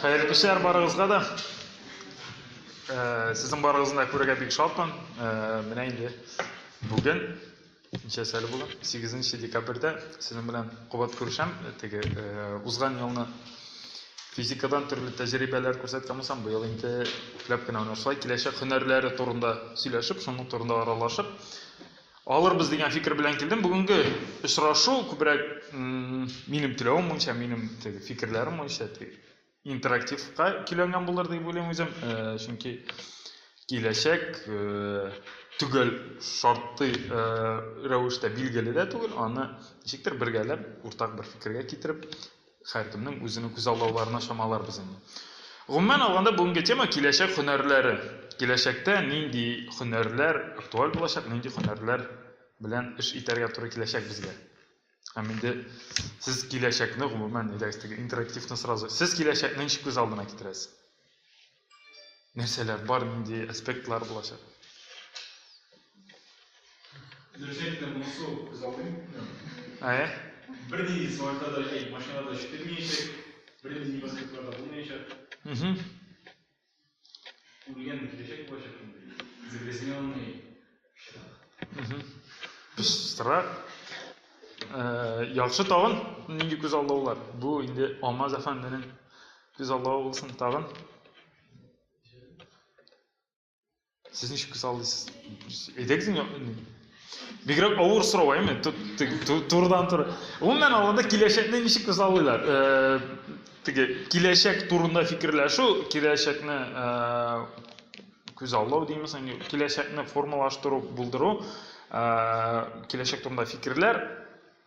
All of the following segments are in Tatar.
Хәерле кичләр барыгызга да. Сезнең барыгызны да күрергә бик шатмын. Менә инде бүген ничәсе әле бүген? 8 декабрьдә сезнең белән кабат күрешәм. Теге узган елны физикадан төрле тәҗрибәләр күрсәткән булсам, быел инде күпләп кенә менә шулай киләчәк һөнәрләре турында сөйләшеп, шуның турында аралашып алырбыз дигән фикер белән килдем. Бүгенге очрашу күбрәк минем теләвем буенча, минем теге фикерләрем буенча теге интерактивка көйләнгән булыр дип уйлыйм үзем. Чөнки киләчәк төгәл шартлы рәвештә билгеле дә түгел, аны ничектер бергәләп уртак бер фикергә китереп, һәркемнең үзенең күзаллауларына чамаларбыз инде. Гомумән алганда, бүгенге тема киләчәк һөнәрләре. Киләчәктә нинди һөнәрләр актуаль булачак, нинди һөнәрләр белән эш итәргә туры киләчәк безгә. Һәм инде сез киләчәкне гомумән әйдәгез теге интерактивны сразу. Сез киләчәкне ничек күз алдына китерәсез? Нәрсәләр бар, нинди аспектлар булачак? Дөрес әйттең, монысы ук күз алдыйм. Ә? Бернинди самолетта да, әй, машинада да ишетелмәячәк, бернинди небоскреблар да булмаячак. Угу. Үлгән киләчәк булачак инде. Загрязненный пычрак. Угу. Пычрак. Яхшы тагын нинди күз аллаулар? Бу инде Алмаз әфәнденең күз аллавы булсын тагын. Сез ничек күз алдыйсыз? Әйдәгез инде. Бигрәк авыр сорау, әйме? Турыдан туры. Гомумән алганда киләчәкне ничек күз алдыйлар? Теге киләчәк турында фикерләшү, киләчәкне күз аллау димез, киләчәкне формалаштыру, булдыру, киләчәк турында фикерләр.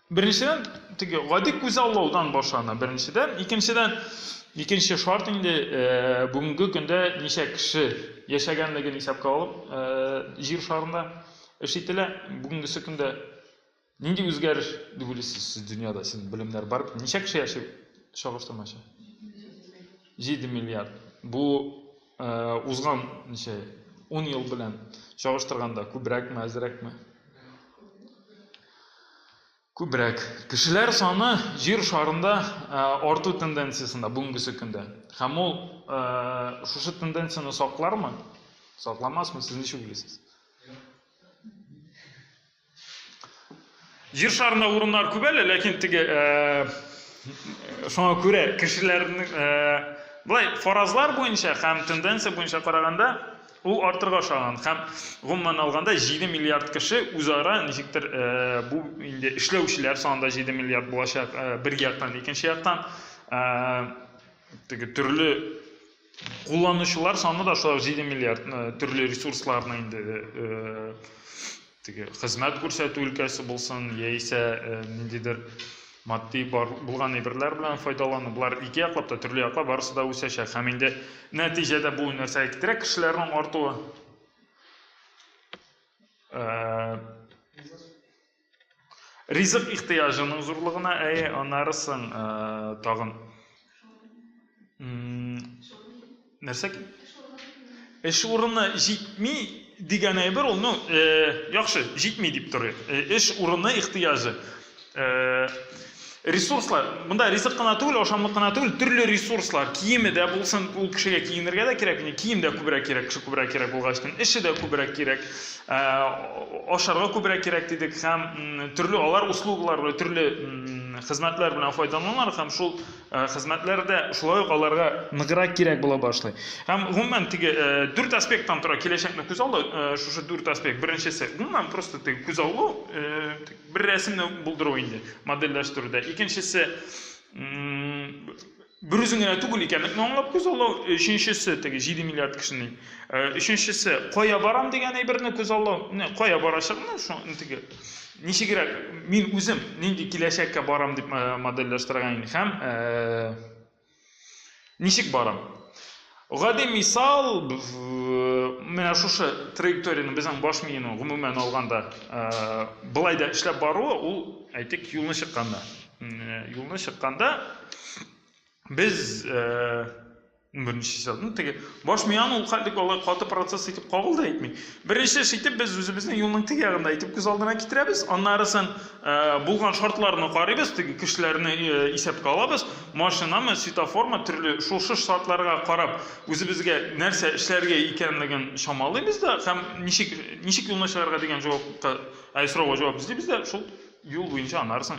Беренчедән, теге гади күзаллаудан башлана, беренчедән. Икенчедән, икенче шарт инде, бүгенге көндә ничә кеше яшәгәнлеген исәпкә алып, җир шарында эш ителә. Бүгенгесе көндә нинди үзгәреш дип уйлыйсыз сез дөньяда? Синең белемнәр бар бит. Ничә кеше яши чагыштырмача? 7 миллиард. Бу узган ничә 10 ел белән чагыштырганда күбрәкме, әзрәкме? Күбрәк. Кешеләр саны җир шарында арту тенденциясендә бүгенгесе көндә. Һәм ул шушы тенденцияне саклармы? Сакламасмы? Сез ничек уйлыйсыз? Җир шарында урыннар күп әле, ләкин теге шуңа күрә кешеләрнең былай фаразлар буенча һәм тенденция буенча караганда ул артырга ошаган һәм гомумән алганда 7 миллиард кеше үзара ничектер бу инде эшләүчеләр саны да 7 миллиард булачак бер яктан, икенче яктан теге төрле кулланучылар саны да шулай 7 миллиард төрле ресурсларны инде теге хезмәт күрсәтү өлкәсе булсын, яисә ниндидер матди бар булган әйберләр белән файдалану, болар ике яклап та, төрле яклап барысы да үсәчәк. Һәм инде нәтиҗәдә бу нәрсәгә китерә? Кешеләрнең артуы. Ризык ихтыяҗының зурлыгына, әйе, аннары соң тагын нәрсә? Эш урыны җитми дигән әйбер ул, ну, яхшы, җитми дип торыйк. Эш урыны ихтыяҗы. Ресурслар, монда ризык кына түгел, ашамлык кына түгел, төрле ресурслар, киеме дә булсын, ул кешегә киенергә дә кирәк, кием дә күбрәк кирәк, кеше күбрәк кирәк булгач, эше дә күбрәк кирәк, ашарга күбрәк кирәк дидек, һәм төрле алар услугалар, төрле хезмәтләр белән файдаланалар, һәм шул хезмәтләр дә шулай ук аларга ныграк кирәк була башлый. Һәм гомумән теге дүрт аспекттан тора киләчәкне күз алу, шушы дүрт аспект. Беренчесе, гомумән просто теге күз алу, бер рәсемне булдыру инде, модельләштерүдә. Икенчесе, бер үзең генә түгел икәнлекне аңлап күз алу. Өченчесе, теге 7 миллиард кешенең. Өченчесе, кая барам дигән әйберне күз алу. Менә кая барачакны, шуны теге ничегрәк мин үзем нинди киләчәккә барам дип модельләштергән инде. Һәм ничек барам? Гади мисал, менә шушы траекторияне безнең баш миенең гомумән алганда былай да эшләп баруы, ул, әйтик, юлны чыкканда. Юлны чыкканда без Беренче чиста, ну, теге баш мие аны ул хәтлек алай каты процесс итеп кабул да итми. Беренче эш итеп без үзебезнең юлның теге ягында итеп күз алдына китерәбез. Аннарысын булган шартларны карыйбыз, теге кешеләрне исәпкә алабыз. Машинамы, светоформы, төрле шушы шартларга карап, үзебезгә нәрсә эшләргә икәнлеген чамалыйбыз да һәм ничек ничек юлны чыгарга дигән җавапка, сорауга җавап эзлибез дә, шул юл буенча аннарысын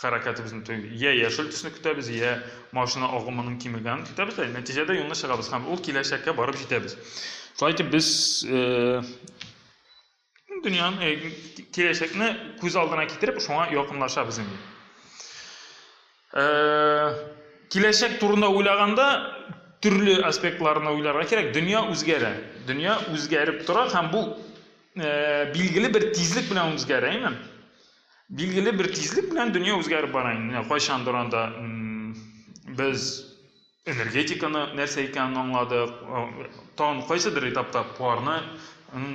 хәрәкәтебезне я яшел төсне көтәбез, я машина агымының кимегәнен көтәбез дә, нәтиҗәдә юлны чыгабыз һәм ул киләчәккә барып җитәбез. Шулай итеп без дөньяны, киләчәкне күз алдына китереп, шуңа якынлашабыз инде. Киләчәк турында уйлаганда төрле аспектларны уйларга кирәк. Дөнья үзгәрә. Дөнья үзгәреп тора һәм бу билгеле бер тизлек белән үзгәрә, әйме? Билгеле бер тизлек белән дөнья үзгәреп бара инде. Менә кайчандыр анда без энергетиканы нәрсә икәнен аңладык. Тагын кайсыдыр этапта парны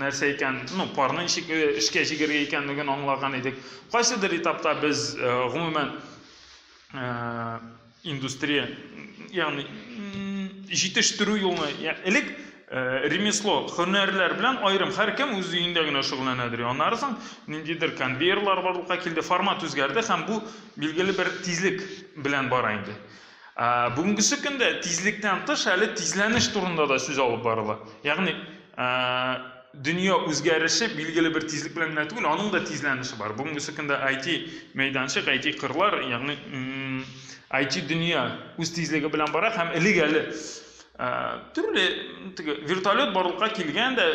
нәрсә икән, ну, парны ничек эшкә җигәргә икәнлеген аңлаган идек. Кайсыдыр этапта без гомумән индустрия, ягъни җитештерү юлны, элек ремесло, һөнәрләр белән аерым һәркем үз өендә генә шөгыльләнәдер. Аннары соң ниндидер конвейерлар барлыкка килде, формат үзгәрде һәм бу билгеле бер тизлек белән бара инде. Бүгенгесе көндә тизлектән тыш әле тизләнеш турында да сүз алып барыла. Ягъни дөнья үзгәреше билгеле бер тизлек белән генә түгел, аның да тизләнеше бар. Бүгенгесе көндә IT мәйданчык, IT кырлар, ягъни IT дөнья үз тизлеге белән бара һәм элек әле төрле теге вертолет барлыкка килгән дә,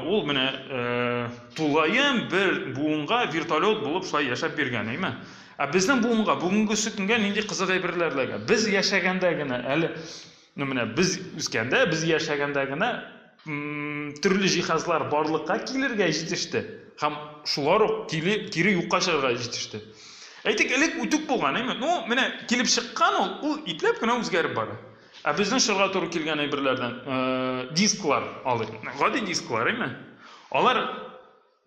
ул менә тулаем бер буынга вертолет булып шулай яшәп биргән, әйме? Ә безнең буынга, бүгенгесе көнгә нинди кызык әйберләр эләгә? Без яшәгәндә генә әле, ну менә без үскәндә, без яшәгәндә генә төрле җиһазлар барлыкка килергә җитеште һәм шулар ук кире, кире юкка чыгарга җитеште. Әйтик, элек үтүк булган, әйме? Ну, менә килеп чыккан ул, ул ипләп кенә үзгәреп бара. Ә безнең чорга туры килгән әйберләрдән дисклар алыйк. Гади дисклар, әйме? Алар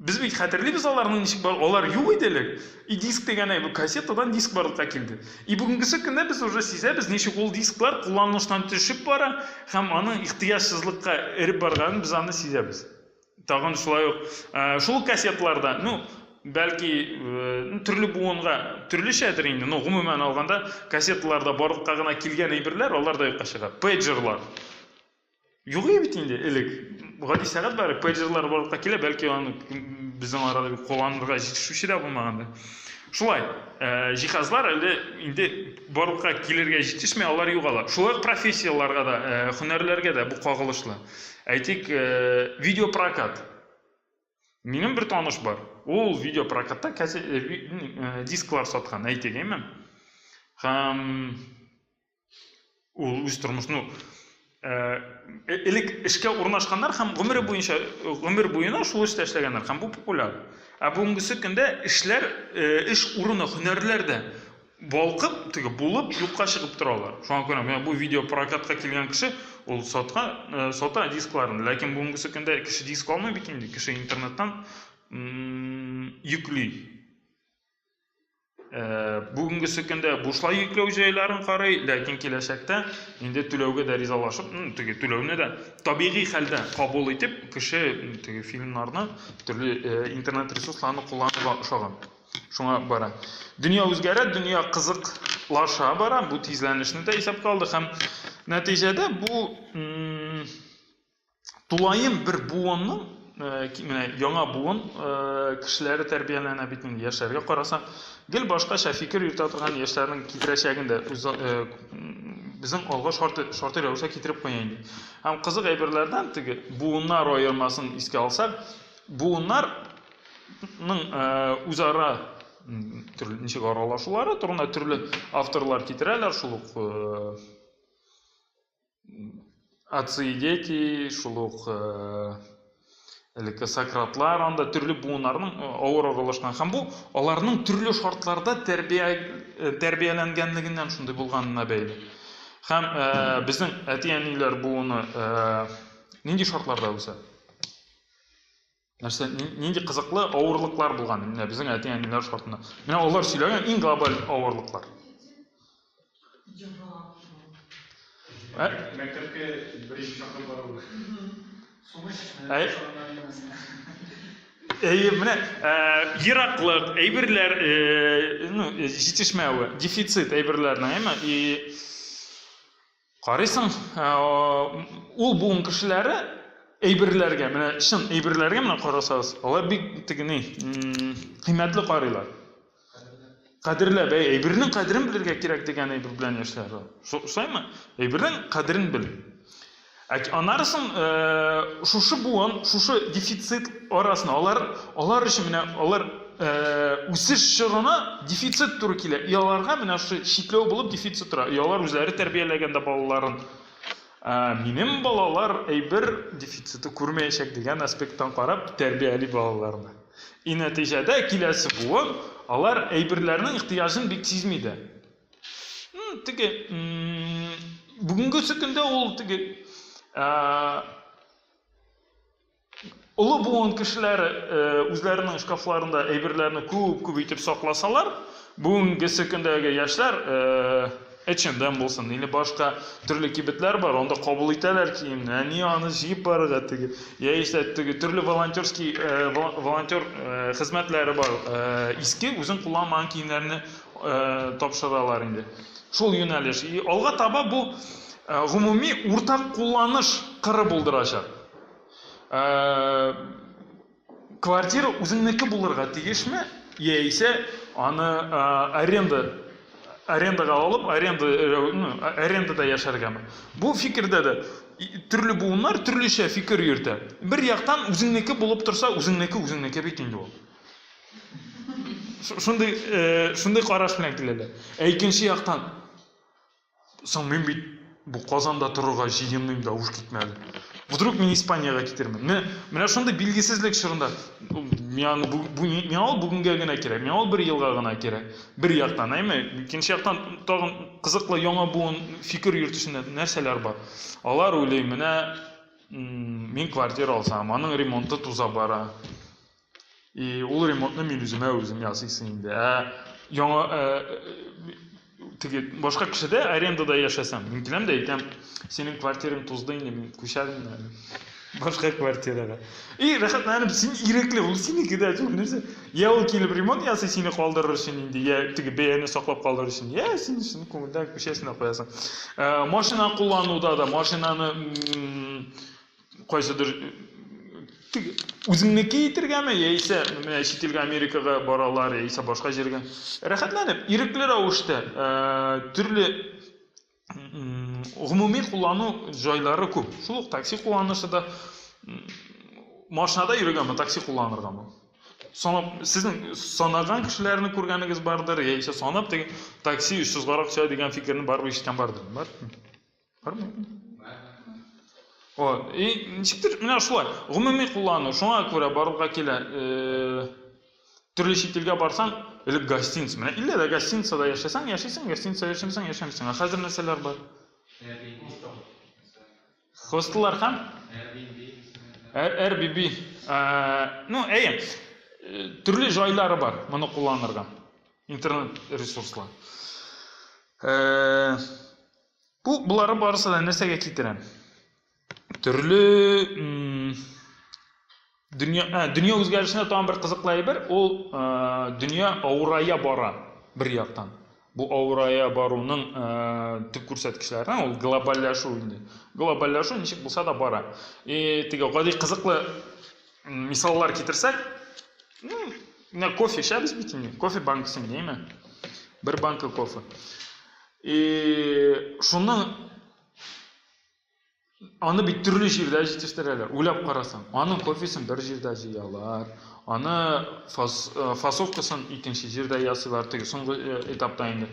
Без бит хәтерлибез аларның ничек бар, алар юк иде элек. И диск дигән әйбер, кассетадан диск барлыкка килде. И бүгенгесе көндә без уже сизәбез, ничек ул дисклар кулланылыштан төшеп бара һәм аның ихтыяҗсызлыкка эреп барганын без аны сизәбез. Тагын шулай ук шул кассеталарда, ну, бәлки төрле буынга төрлечәдер инде, но гомумән алганда кассеталарда барлыкка гына килгән әйберләр алар да юкка чыга. Пейджерлар. Юк иде бит инде элек. Гади сәгать бар, пейджерлар барлыкка килә, бәлки аны безнең арада бик кулланырга җитешүче дә булмагандыр. Шулай, җиһазлар әле инде барлыкка килергә җитешми, алар югала. Шулай ук профессияләргә дә, һөнәрләргә дә бу кагылышлы. Әйтик, видеопрокат. Минем бер таныш бар. Ул видеопрокатта дисклар саткан, әйтик, әйме? Һәм Ул үз тормышын, ну, элек эшкә урнашканнар һәм гомере буенча гомер буена шул эштә эшләгәннәр һәм бу популяр. Ә бүгенгесе көндә эшләр, эш урыны, һөнәрләр дә балкып, теге булып юкка чыгып торалар. Шуңа күрә менә бу видео прокатка килгән кеше ул сатка, сата дискларын, ләкин бүгенгесе көндә кеше диск алмый бит инде, кеше интернеттан йөкли. Бүгенгесе көндә бушлай йөкләү җайларын карый, ләкин киләчәктә инде түләүгә дә ризалашып, теге түләүне дә табигый хәлдә кабул итеп, кеше теге фильмнарны, төрле интернет ресурсларны куллануга ошаган. Шуңа бара. Дөнья үзгәрә, дөнья кызыклаша бара, бу тизләнешне дә исәпкә алдык һәм нәтиҗәдә бу тулаем бер буынның менә яңа буын кешеләре тәрбияләнә бит инде яшьләргә карасаң, гел башкача фикер йөртә торган яшьләрнең китерәчәген дә безнең алга шарты, шарты рәвештә китереп куя инде. Һәм кызык әйберләрдән теге буыннар аермасын искә алсак, буыннарның үзара төрле ничек аралашулары турында төрле авторлар китерәләр, шул ук Отцы и дети, шул ук элекке Сократлар анда төрле буыннарның авыр аралашкан. Һәм бу аларның төрле шартларда тәрбия тәрбияләнгәнлегеннән шундый булганына бәйле. Һәм безнең әти-әниләр буыны нинди шартларда үсә? Нәрсә, нинди кызыклы авырлыклар булган менә безнең әти-әниләр шартында. Менә алар сөйләгән иң глобаль авырлыклар. Ә? Мәктәпкә беренче чакырып бару. Ә? Әйе, менә ераклык, әйберләр, ну, җитешмәве, дефицит әйберләрнең, әйме? И карыйсың, ул буын кешеләре әйберләргә, менә чын әйберләргә менә карасагыз, алар бик теге ни, кыйммәтле карыйлар. Кадерләп, әй, әйбернең кадерен белергә кирәк дигән әйбер белән яшиләр. Шулаймы? Әйбернең кадерен бел. Ә аннары соң шушы буын, шушы дефицит арасында алар алар өчен менә алар үсеш чорына дефицит туры килә. И аларга менә шушы чикләү булып дефицит тора. И алар үзләре тәрбияләгәндә балаларын минем балалар әйбер дефициты күрмәячәк дигән аспекттан карап тәрбияли балаларны. И нәтиҗәдә киләсе буын алар әйберләрнең ихтыяҗын бик сизми дә. Теге бүгенгесе көндә ул теге олы буын кешеләре үзләренең шкафларында әйберләрне күп-күп итеп сакласалар, бүгенгесе көндәге яшьләр H&M булсын или башка төрле кибетләр бар, анда кабул итәләр киемне. Ә ни аны җыеп барырга теге. Яисә теге төрле волонтерский волонтер хезмәтләре бар. Иске үзең кулланмаган киемнәрне тапшыралар инде. Шул юнәлеш. И алга таба бу гомуми уртак кулланыш кыры булдырачак. Квартира үзеңнеке булырга тиешме, яисә аны аренда арендага алып, аренда ну, арендада яшәргәме? Бу фикердә дә төрле буыннар төрлечә фикер йөртә. Бер яктан үзеңнеке булып торса, үзеңнеке үзеңнеке бит инде ул. Шундый шундый караш белән киләләр. Ә икенче яктан Соң мин бит бу Казанда торырга җыенмыйм да, уж китмәде. Вдруг мин Испаниягә китермен. Менә, менә шундый билгесезлек чорында миңа бу, бу, миңа ул бүгенгә генә кирәк, миңа ул бер елга гына кирәк. Бер яктан, әйме? Икенче яктан тагын кызыклы яңа буын фикер йөртүчендә нәрсәләр бар? Алар уйлый, менә мин квартира алсам, аның ремонты туза бара. И ул ремонтны мин үземә үзем ясыйсы инде. Ә яңа теге башка кешедә арендада яшәсәм, мин киләм дә әйтәм, синең квартираң тузды инде, мин күчәм инде башка квартирага. И рәхәтләнеп, син ирекле, ул синеке дә түгел, нәрсә. Я ул килеп ремонт ясый, сине калдырыр өчен инде, я теге бәяне саклап калдырыр өчен, я син чын күңелдән күчәсең дә куясың. Машина куллануда да, машинаны кайсыдыр үзеңнеке итергәме, яисә менә чит илгә Америкага баралар, яисә башка җиргә. Рәхәтләнеп, ирекле рәвештә төрле гомуми куллану җайлары күп. Шул ук такси кулланышы да машинада йөргәнме, такси кулланыргамы? Санап, сезнең санаган кешеләрне күргәнегез бардыр, яисә санап теге такси 300 гарак акча дигән фикерне барыбер ишеткән бардыр. Бар? Бармы? О, и ничектер менә шулай. Гомуми куллану шуңа күрә барлыкка килә. Төрле чит илгә барсаң, элек гостиница. Менә иллә дә гостиницада яшәсәң, яшисең, гостиницада яшәмәсәң, яшәмисең. Ә хәзер нәрсәләр бар? Хостеллар һәм Airbnb. Ну, әйе. Төрле җайлары бар моны кулланырга. Интернет ресурслар. Бу болары барысы да нәрсәгә китерә? Төрле дөнья, ә, дөнья үзгәрешенә тагын бер кызыклы әйбер, ул дөнья авырая бара бер яктан. Бу авырая баруның төп күрсәткечләреннән ул глобальләшү инде. Глобальләшү ничек булса да бара. И теге гади кызыклы мисаллар китерсәк, ну, менә кофе эчәбез бит инде. Кофе банкасы әйме? Бер банка кофе. И шуның аны бит төрле җирдә җитештерәләр. Уйлап карасаң, аның кофесын бер җирдә җыялар, аны фас, фасовкасын икенче җирдә ясыйлар, теге соңгы этапта инде.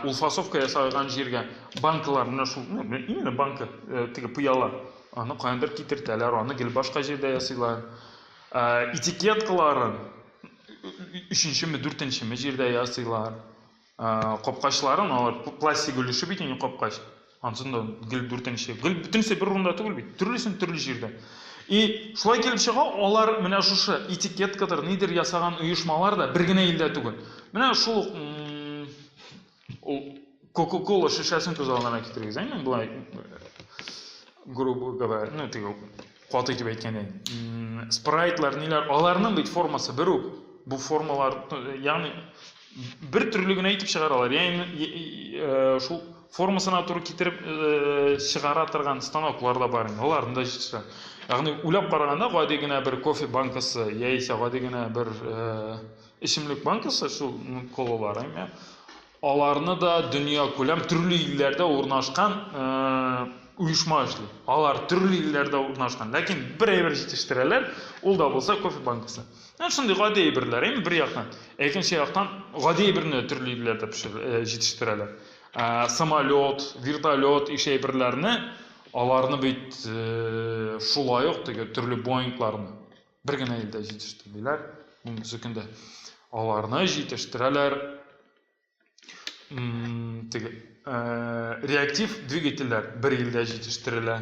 Ул фасовка ясалган җиргә банкалар, менә шул, ну, именно банка, теге пыяла, аны каяндыр китертәләр, аны гел башка җирдә ясыйлар. Этикеткаларын өченчеме, дүртенчеме җирдә ясыйлар. Капкачларын алар пластик өлеше бит инде капкач. Ансын да гел дүртенче. Гел бөтенесе бер урында түгел бит. Төрлесен төрле җирдә. И шулай килеп чыга, алар менә шушы этикеткадыр, нидер ясаган оешмалар да бер генә илдә түгел. Менә шул ук ул Кока-кола шешәсен күз алдына китерегез, әйме? Болай грубо говоря, ну, теге каты итеп әйткәндә, спрайтлар, ниләр, аларның бит формасы бер үк. Бу формалар, ягъни бер төрле генә итеп чыгаралар. Ягъни шул формасына туры китереп чыгара торган станоклар да бар инде. Аларны да җитештерә. Ягъни уйлап караганда, гади генә бер кофе банкасы яисә гади генә бер эчемлек банкасы, шул колалар, әйме? Аларны да дөньякүләм төрле илләрдә урнашкан оешма эшли. Алар төрле илләрдә урнашкан, ләкин бер әйбер җитештерәләр, ул да булса кофе банкасы. Менә шундый гади әйберләр, әйме, бер яктан. Ә икенче яктан гади әйберне төрле илләрдә җитештерәләр. Самолет, вертолет ише әйберләрне аларны бит шулай ук теге төрле Боингларны бер генә илдә җитештермиләр. Бүгенге көндә аларны җитештерәләр теге реактив двигательләр бер илдә җитештерелә,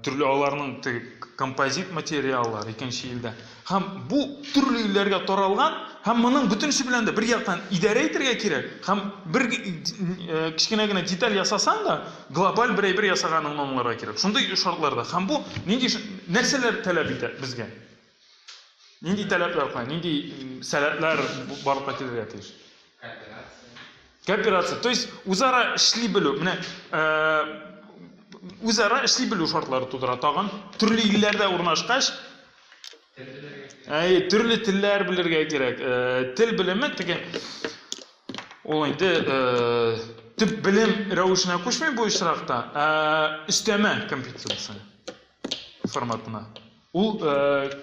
төрле аларның теге композит материаллар икенче илдә. Һәм бу төрле илләргә таралган, һәм моның бөтенесе белән дә бер яктан идарә итәргә кирәк, һәм бер кечкенә генә деталь ясасаң да, глобаль бер әйбер ясаганыңны аңларга кирәк. Шундый шартларда. Һәм бу нинди нәрсәләр таләп итә безгә? Нинди таләпләр куя, нинди сәләтләр барлыкка килергә тиеш? Кооперация. Кооперация. То есть үзара эшли белү. Менә үзара эшли белү шартлары тудыра тагын. Төрле илләрдә урнашкач, әй, төрле телләр белергә кирәк. Тел белеме теге ул инде төп белем рәвешенә күчми бу очракта, ә өстәмә компетенция форматына. Ул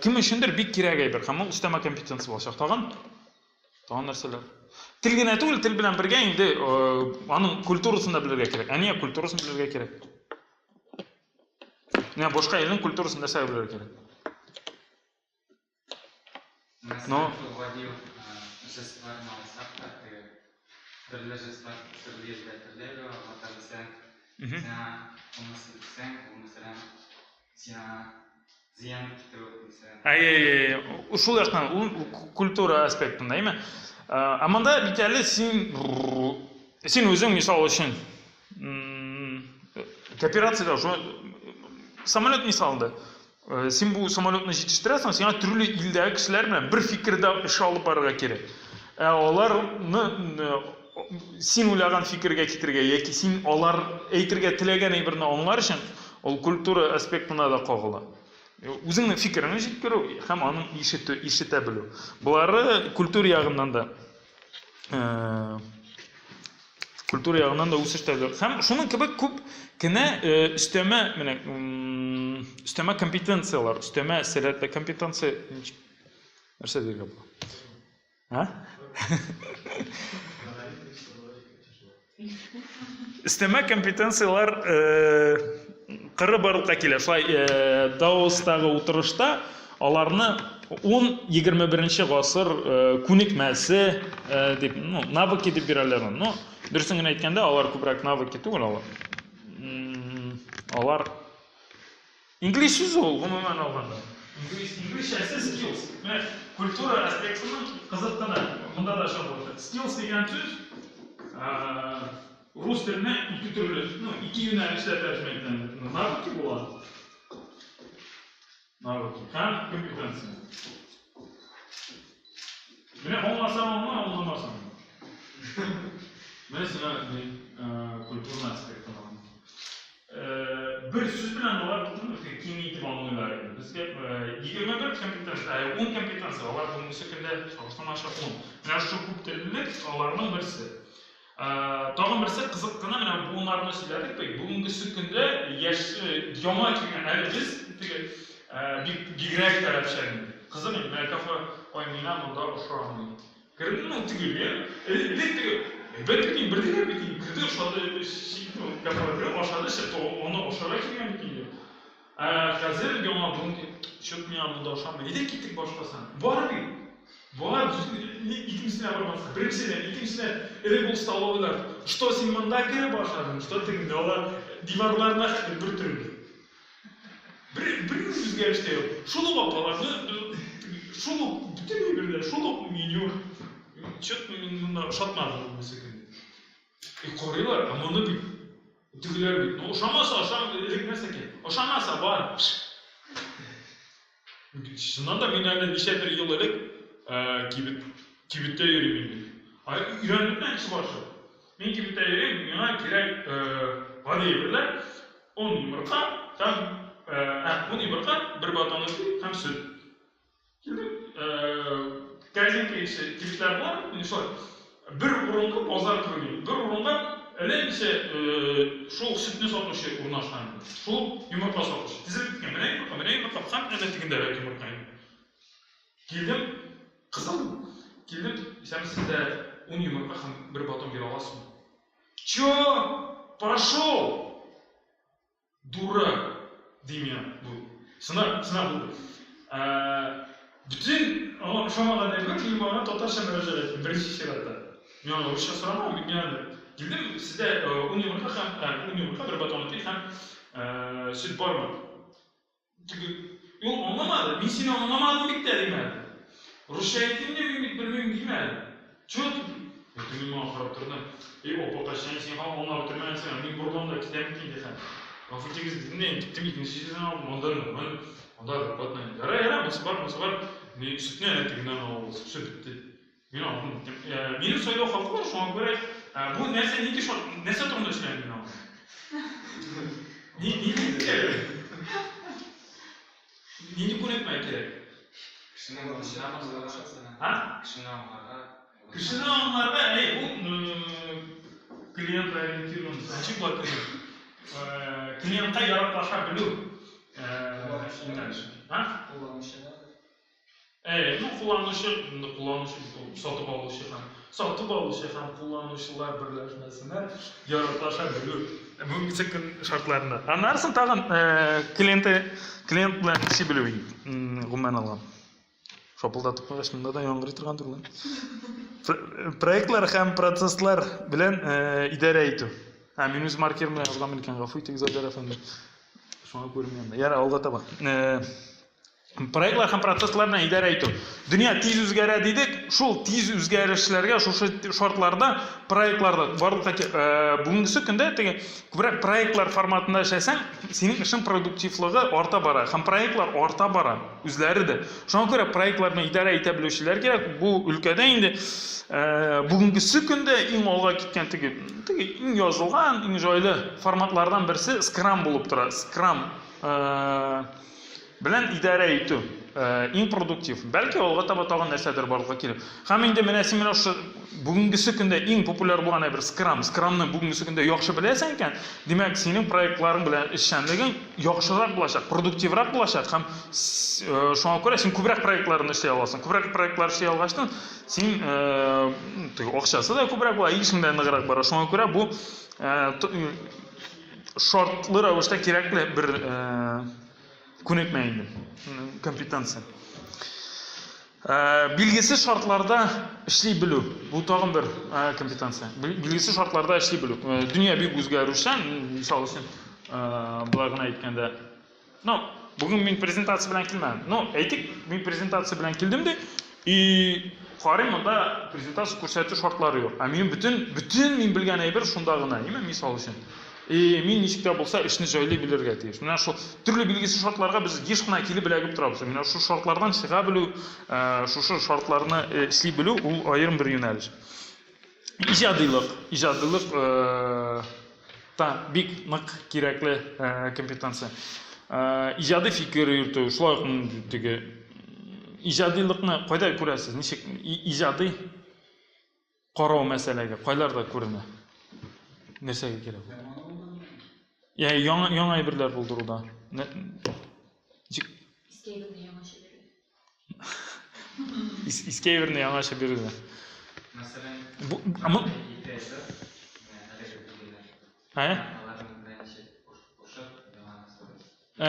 кем өчендер бик кирәк әйбер һәм ул өстәмә компетенция булачак. Тагын? Тагын нәрсәләр? Тел генә түгел, тел белән бергә инде аның культурасын да белергә кирәк. Ә нигә культурасын белергә кирәк? Менә башка илнең культурасын нәрсәгә белергә кирәк? Но гади жестларны алсак та, теге төрле жестлар төрле илдә төрле аңлата белсәң, сиңа уны селксәң, ул мәсәлән сиңа зыян китерү мәсәлән. Әй, әй, әй, шул яктан, ул культура аспектында, әйме? Ә монда бит әле син син үзең мисал өчен кооперациядә самолет мисалында Син бу самолетны җитештерәсең, сиңа төрле илдәге кешеләр белән бер фикердә эш алып барырга кирәк. Ә аларны син уйлаган фикергә китерергә яки син алар әйтергә теләгән әйберне аңлар өчен ул культура аспектына да кагыла. Үзеңнең фикереңне җиткерү һәм аның ишетү, ишетә белү. Болары культура ягыннан да культура ягыннан да үсеш тә Һәм шуның кебек күп кенә өстәмә менә өстәмә компетенцияләр, өстәмә сәләтле компетенция нәрсә дияргә була? А? Өстәмә компетенцияләр кыры барлыкка килә. Шулай Даостагы утырышта аларны 10-21 гасыр күнекмәсе дип, ну, навыки дип бирәләр. Ну, дөресен генә әйткәндә, алар күбрәк навыки түгел, алар. Алар инглиз сүзе ул, гомумән алганда. Инглиз, инглизчәсе skills. Менә культура аспектының кызык кына. Монда да чагылыш. Skills дигән сүз рус теленә ике төрле, ну, ике юнәлештә тәрҗемә ителә. Навыки була. Навыки һәм компетенция. Менә аңласаң аңла, аңламасаң. Менә сиңа ни, культурный аспектын Бер сүз белән алар бөтен киң итеп аңлыйлар инде. Безгә 21 компетенция, 10 компетенция, алар бүгенге көндә чагыштырмача 10. Менә шушы күп теллелек аларның берсе. Тагын берсе кызык кына, менә буыннарны сөйләдек бит. Бүгенгесе көндә яшь яңа килгән, әле без теге бик бигрәк таләпчән инде. Кызык инде, менә кафе, ой, миңа монда ошамый. Керде, ну, теге, элек теге, әйбәт бит инде, бер дигән бит инде, керде, ошады, кафега кереп ашады, чыкты, аны ашарга килгән бит инде. Ә хәзер яңа буын, чё-то миңа монда ошамый. Әйдә киттек башкасына. Бар бит. Бар, икенчесенә бармаска. Беренчедән, икенчедән, элек ул столовыйлар, что син монда кереп ашадың, что тегендә, алар диварларына хәтле бер төрле. Бер, бер үзгәреш тә юк. Шул ук апаларны, шул ук бөтен әйберләр, шул ук меню. Чё-то мин монда ошатмады бу көндә. И карыйлар, ә моны бит. Тегеләр бит, ну ошамаса, ошам, элек нәрсә кирәк? Ошамаса, бар. Чыннан да мин әле ничәдер ел элек кибет кибеттә йөрим инде. Ай, өйрәндем дә инде башы. Мин кибеттә йөрим, миңа кирәк гади әйберләр, он йомырка һәм он йомырка, бер батон ипи һәм сөт. Килдем, корзинка ише кибетләр бар, инде шулай. Бер урынга базар кебек, бер урынга әллә ничә шул сөтне сатучы урнашкан инде. Шул йомырка сатучы. Тезелеп киткән, менә йомырка, менә йомырка, һәм әнә тегендәрәк йомырка инде. Килдем, кызыл. Килдем, исәнмесез, сездә ун йомырка һәм бер батон бирә аласызмы? Чё? Пошел! Дурак, ди миңа бу. Сына, сына булды. Бөтен аңа ошамаган әйбер, мин аңа татарча мөрәҗәгать иттем, беренче чиратта. Мин аңа русча сорамадым, мин аны килдем, сездә ун йомырка һәм ун йомырка, бер батон ипи һәм сөт бармы? Теге, ул аңламады, мин сине аңламадым бит тә, димәде. Русча әйтим дә, мин бит белмим, димәде. Чё ты? Әйтте, мин моңа карап тордым. Эй, апакай, син аңлап бетермәгәнсең, мин борылам да китәм бит инде хәзер. Гафу итегез, дидем дә, киттем, икенче җирдән алдым, анда нормально, анда адекватно. Ярар, ярар, монысы бар, монысы бар. Ни, сөтне әнә тегеннән алабыз, все бетте. Мин алдым, киттем. Минем сайлау хакы бар, шуңа күрә бу нәрсә нинди шарт, нәрсә турында сөйләдем мин аңа? Ни, нинди кирәк? Нинди күнекмә кирәк? Кешене аңларга. А? Кешене аңларга. Кешене аңларга, әй, бу клиент ориентированность. Ничек була клиент? Клиентка яраклаша белү. Юнәлеш. А? Кулланучыга. Әй, ну кулланучы, инде кулланучы бит ул сатып алучы һәм сатып алучы һәм кулланучылар берләшмәсенә яраклаша белү. Бүгенге көн шартларында. Аннан соң тагын клиенты клиент белән эшли белү инде, гомумән алган. Шапылдатып куйгач, монда да яңгырый торгандыр ул. Проектлар һәм процесслар белән идарә итү. Ә, мин үз маркерым белән язганмын икән, гафу итегез, Айдар әфәнде. Шуңа күренмәгән. Ярар, алга таба. Проектлар һәм процесслар белән идарә итү. Дөнья тиз үзгәрә дидек, шул тиз үзгәрешләргә шушы шартларда проектларда барлыкка бүгенгесе көндә теге күбрәк проектлар форматында эшләсәң, синең эшең продуктивлыгы арта бара һәм проектлар арта бара үзләре дә. Шуңа күрә проектлар белән идарә итә белүчеләр кирәк. Бу өлкәдә инде бүгенгесе көндә иң алга киткән теге теге иң язылган, иң җайлы форматлардан берсе Scrum булып тора. Scrum Белән идарә итү иң продуктив. Бәлки алга таба тагын нәрсәдер барлыкка килер. Һәм инде менә син менә шушы бүгенгесе көндә иң популяр булган әйбер Scrum. Scrumны бүгенгесе көндә яхшы беләсең икән, димәк, синең проектларың белән эшчәнлегең яхшырак булачак, продуктиврак булачак һәм шуңа күрә син күбрәк проектларны эшли аласың. Күбрәк проектлар эшли алгачтын, син акчасы да күбрәк була, эшең дә ныграк бара. Шуңа күрә бу шартлы рәвештә кирәкле бер күнекмә инде, компетенция. Билгесез шартларда эшли белү, бу тагын бер компетенция. Билгесез шартларда эшли белү. Дөнья бик үзгәрүчән, мисал өчен, болай гына әйткәндә, ну, бүген мин презентация белән килмәдем. Ну, әйтик, мин презентация белән килдем ди, и карыйм, монда презентация күрсәтү шартлары юк. Ә минем бөтен, бөтен мин белгән әйбер шунда гына, әйеме, мисал өчен. И мин ничек тә булса эшне җайлый белергә тиеш. Менә шул төрле билгесез шартларга без еш кына килеп эләгеп торабыз. Менә шул шартлардан чыга белү, шушы шартларны эшли белү ул аерым бер юнәлеш. Иҗадилык, иҗадилык та бик нык кирәкле компетенция. Иҗади фикер йөртү, шулай ук теге иҗадилыкны кайда күрәсез? Ничек иҗади карау мәсьәләгә кайларда күренә? Нәрсәгә кирәк ул? Я, яңа яңа әйберләр булдыруда. Ничек? Иске әйберне яңача бирү. Иске әйберне яңача бирүдә. Мәсәлән, Бу, ама... ике әйбер, әлеге билгеләр. Ә? Аларны беренче кушып, яңа нәрсә.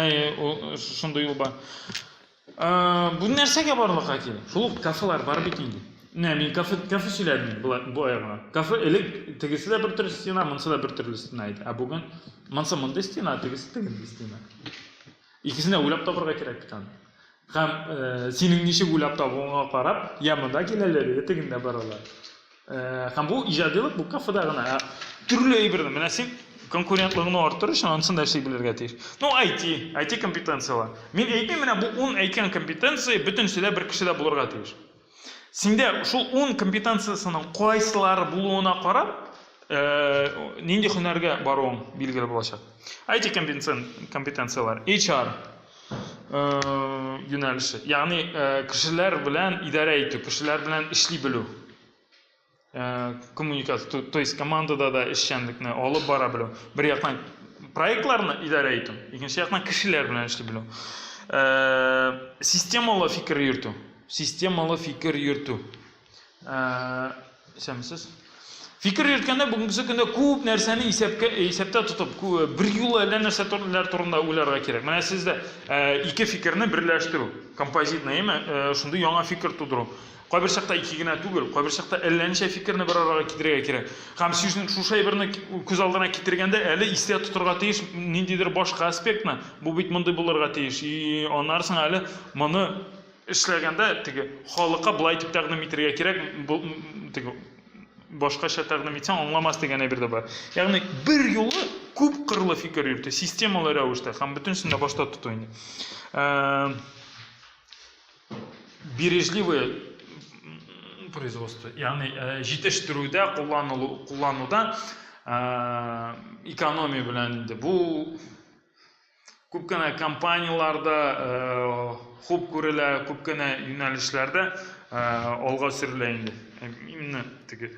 Әй, ул шундый юл бар. Бу нәрсәгә барлыкка килә? Шул ук кафелар бар бит инде. Менә мин кафе кафе сөйләдем бу бу аягына. Кафе элек тегесе дә бер төрле стена, монысы да бер төрле стена иде. Ә бүген монысы мондый стена, тегесе тегендей стена. Икесен дә уйлап табырга кирәк бит аны. Һәм синең ничек уйлап табуыңа карап, я монда киләләр, я тегендә баралар. Һәм бу иҗадилык бу кафеда гына. Ә төрле әйберне менә син Конкурентлыгыңны арттыру өчен анысын да эшли белергә тиеш. Ну, IT, IT компетенцияләр. Мин әйтмим, менә бу 10 әйткән компетенция бөтенесе дә бер кешедә булырга тиеш. Синдә шул 10 компетенциясенең кайсылары булуына карап, нинди һөнәргә баруың билгеле булачак. IT компетенцияләр, HR юнәлеше, ягъни кешеләр белән идарә итү, кешеләр белән эшли белү. Коммуникация, то есть командада да эшчәнлекне алып бара белү. Бер яктан проектларны идарә итү, икенче яктан кешеләр белән эшли белү. Системалы фикер йөртү. Системалы фикер йөртү. Исәнмесез. Фикер йөрткәндә бүгенге көндә күп нәрсәне исәпкә исәптә тотып, бер юлы әллә нәрсә турында уйларга кирәк. Менә сездә ике фикерне берләштерү, композитный, әйме, шундый яңа фикер тудыру. Кайбер чакта ике генә түгел, кайбер чакта әллә ничә фикерне бер арага китерергә кирәк. Һәм сүзнең шушы әйберне күз алдына китергәндә әле истә тотырга тиеш ниндидер башка аспектны. Бу бит мондый булырга тиеш. И аннары соң әле моны эшләгәндә теге халыкка болай итеп тәкъдим итергә кирәк, бу теге башкача тәкъдим итсәң аңламас дигән әйбер дә бар. Ягъни бер юлы күп кырлы фикер йөртү, системалы рәвештә һәм бөтенесен дә башта тоту инде. Бережливое производство, ягъни җитештерүдә кулланылу куллануда экономия белән инде бу күп кенә компанияләрдә хуп күрелә, күп кенә юнәлешләрдә алга сөрелә инде. Именно теге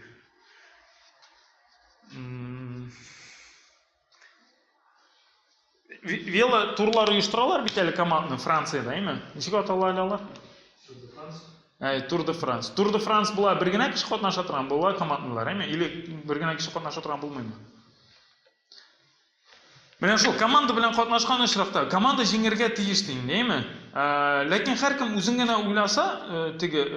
Вело турлар оештыралар бит әле команданы Франциядә, әйме? Ничек атала әле алар? Тур де Франс. Әй, Тур де Франс. Тур де Франс була бер генә кеше катнаша торган, була командалар, әйме? Или бер генә кеше катнаша торган булмыймы? Менә шул команда белән катнашкан очракта команда җиңергә тиеш дим, әйме? Ләкин һәркем үзен генә уйласа, теге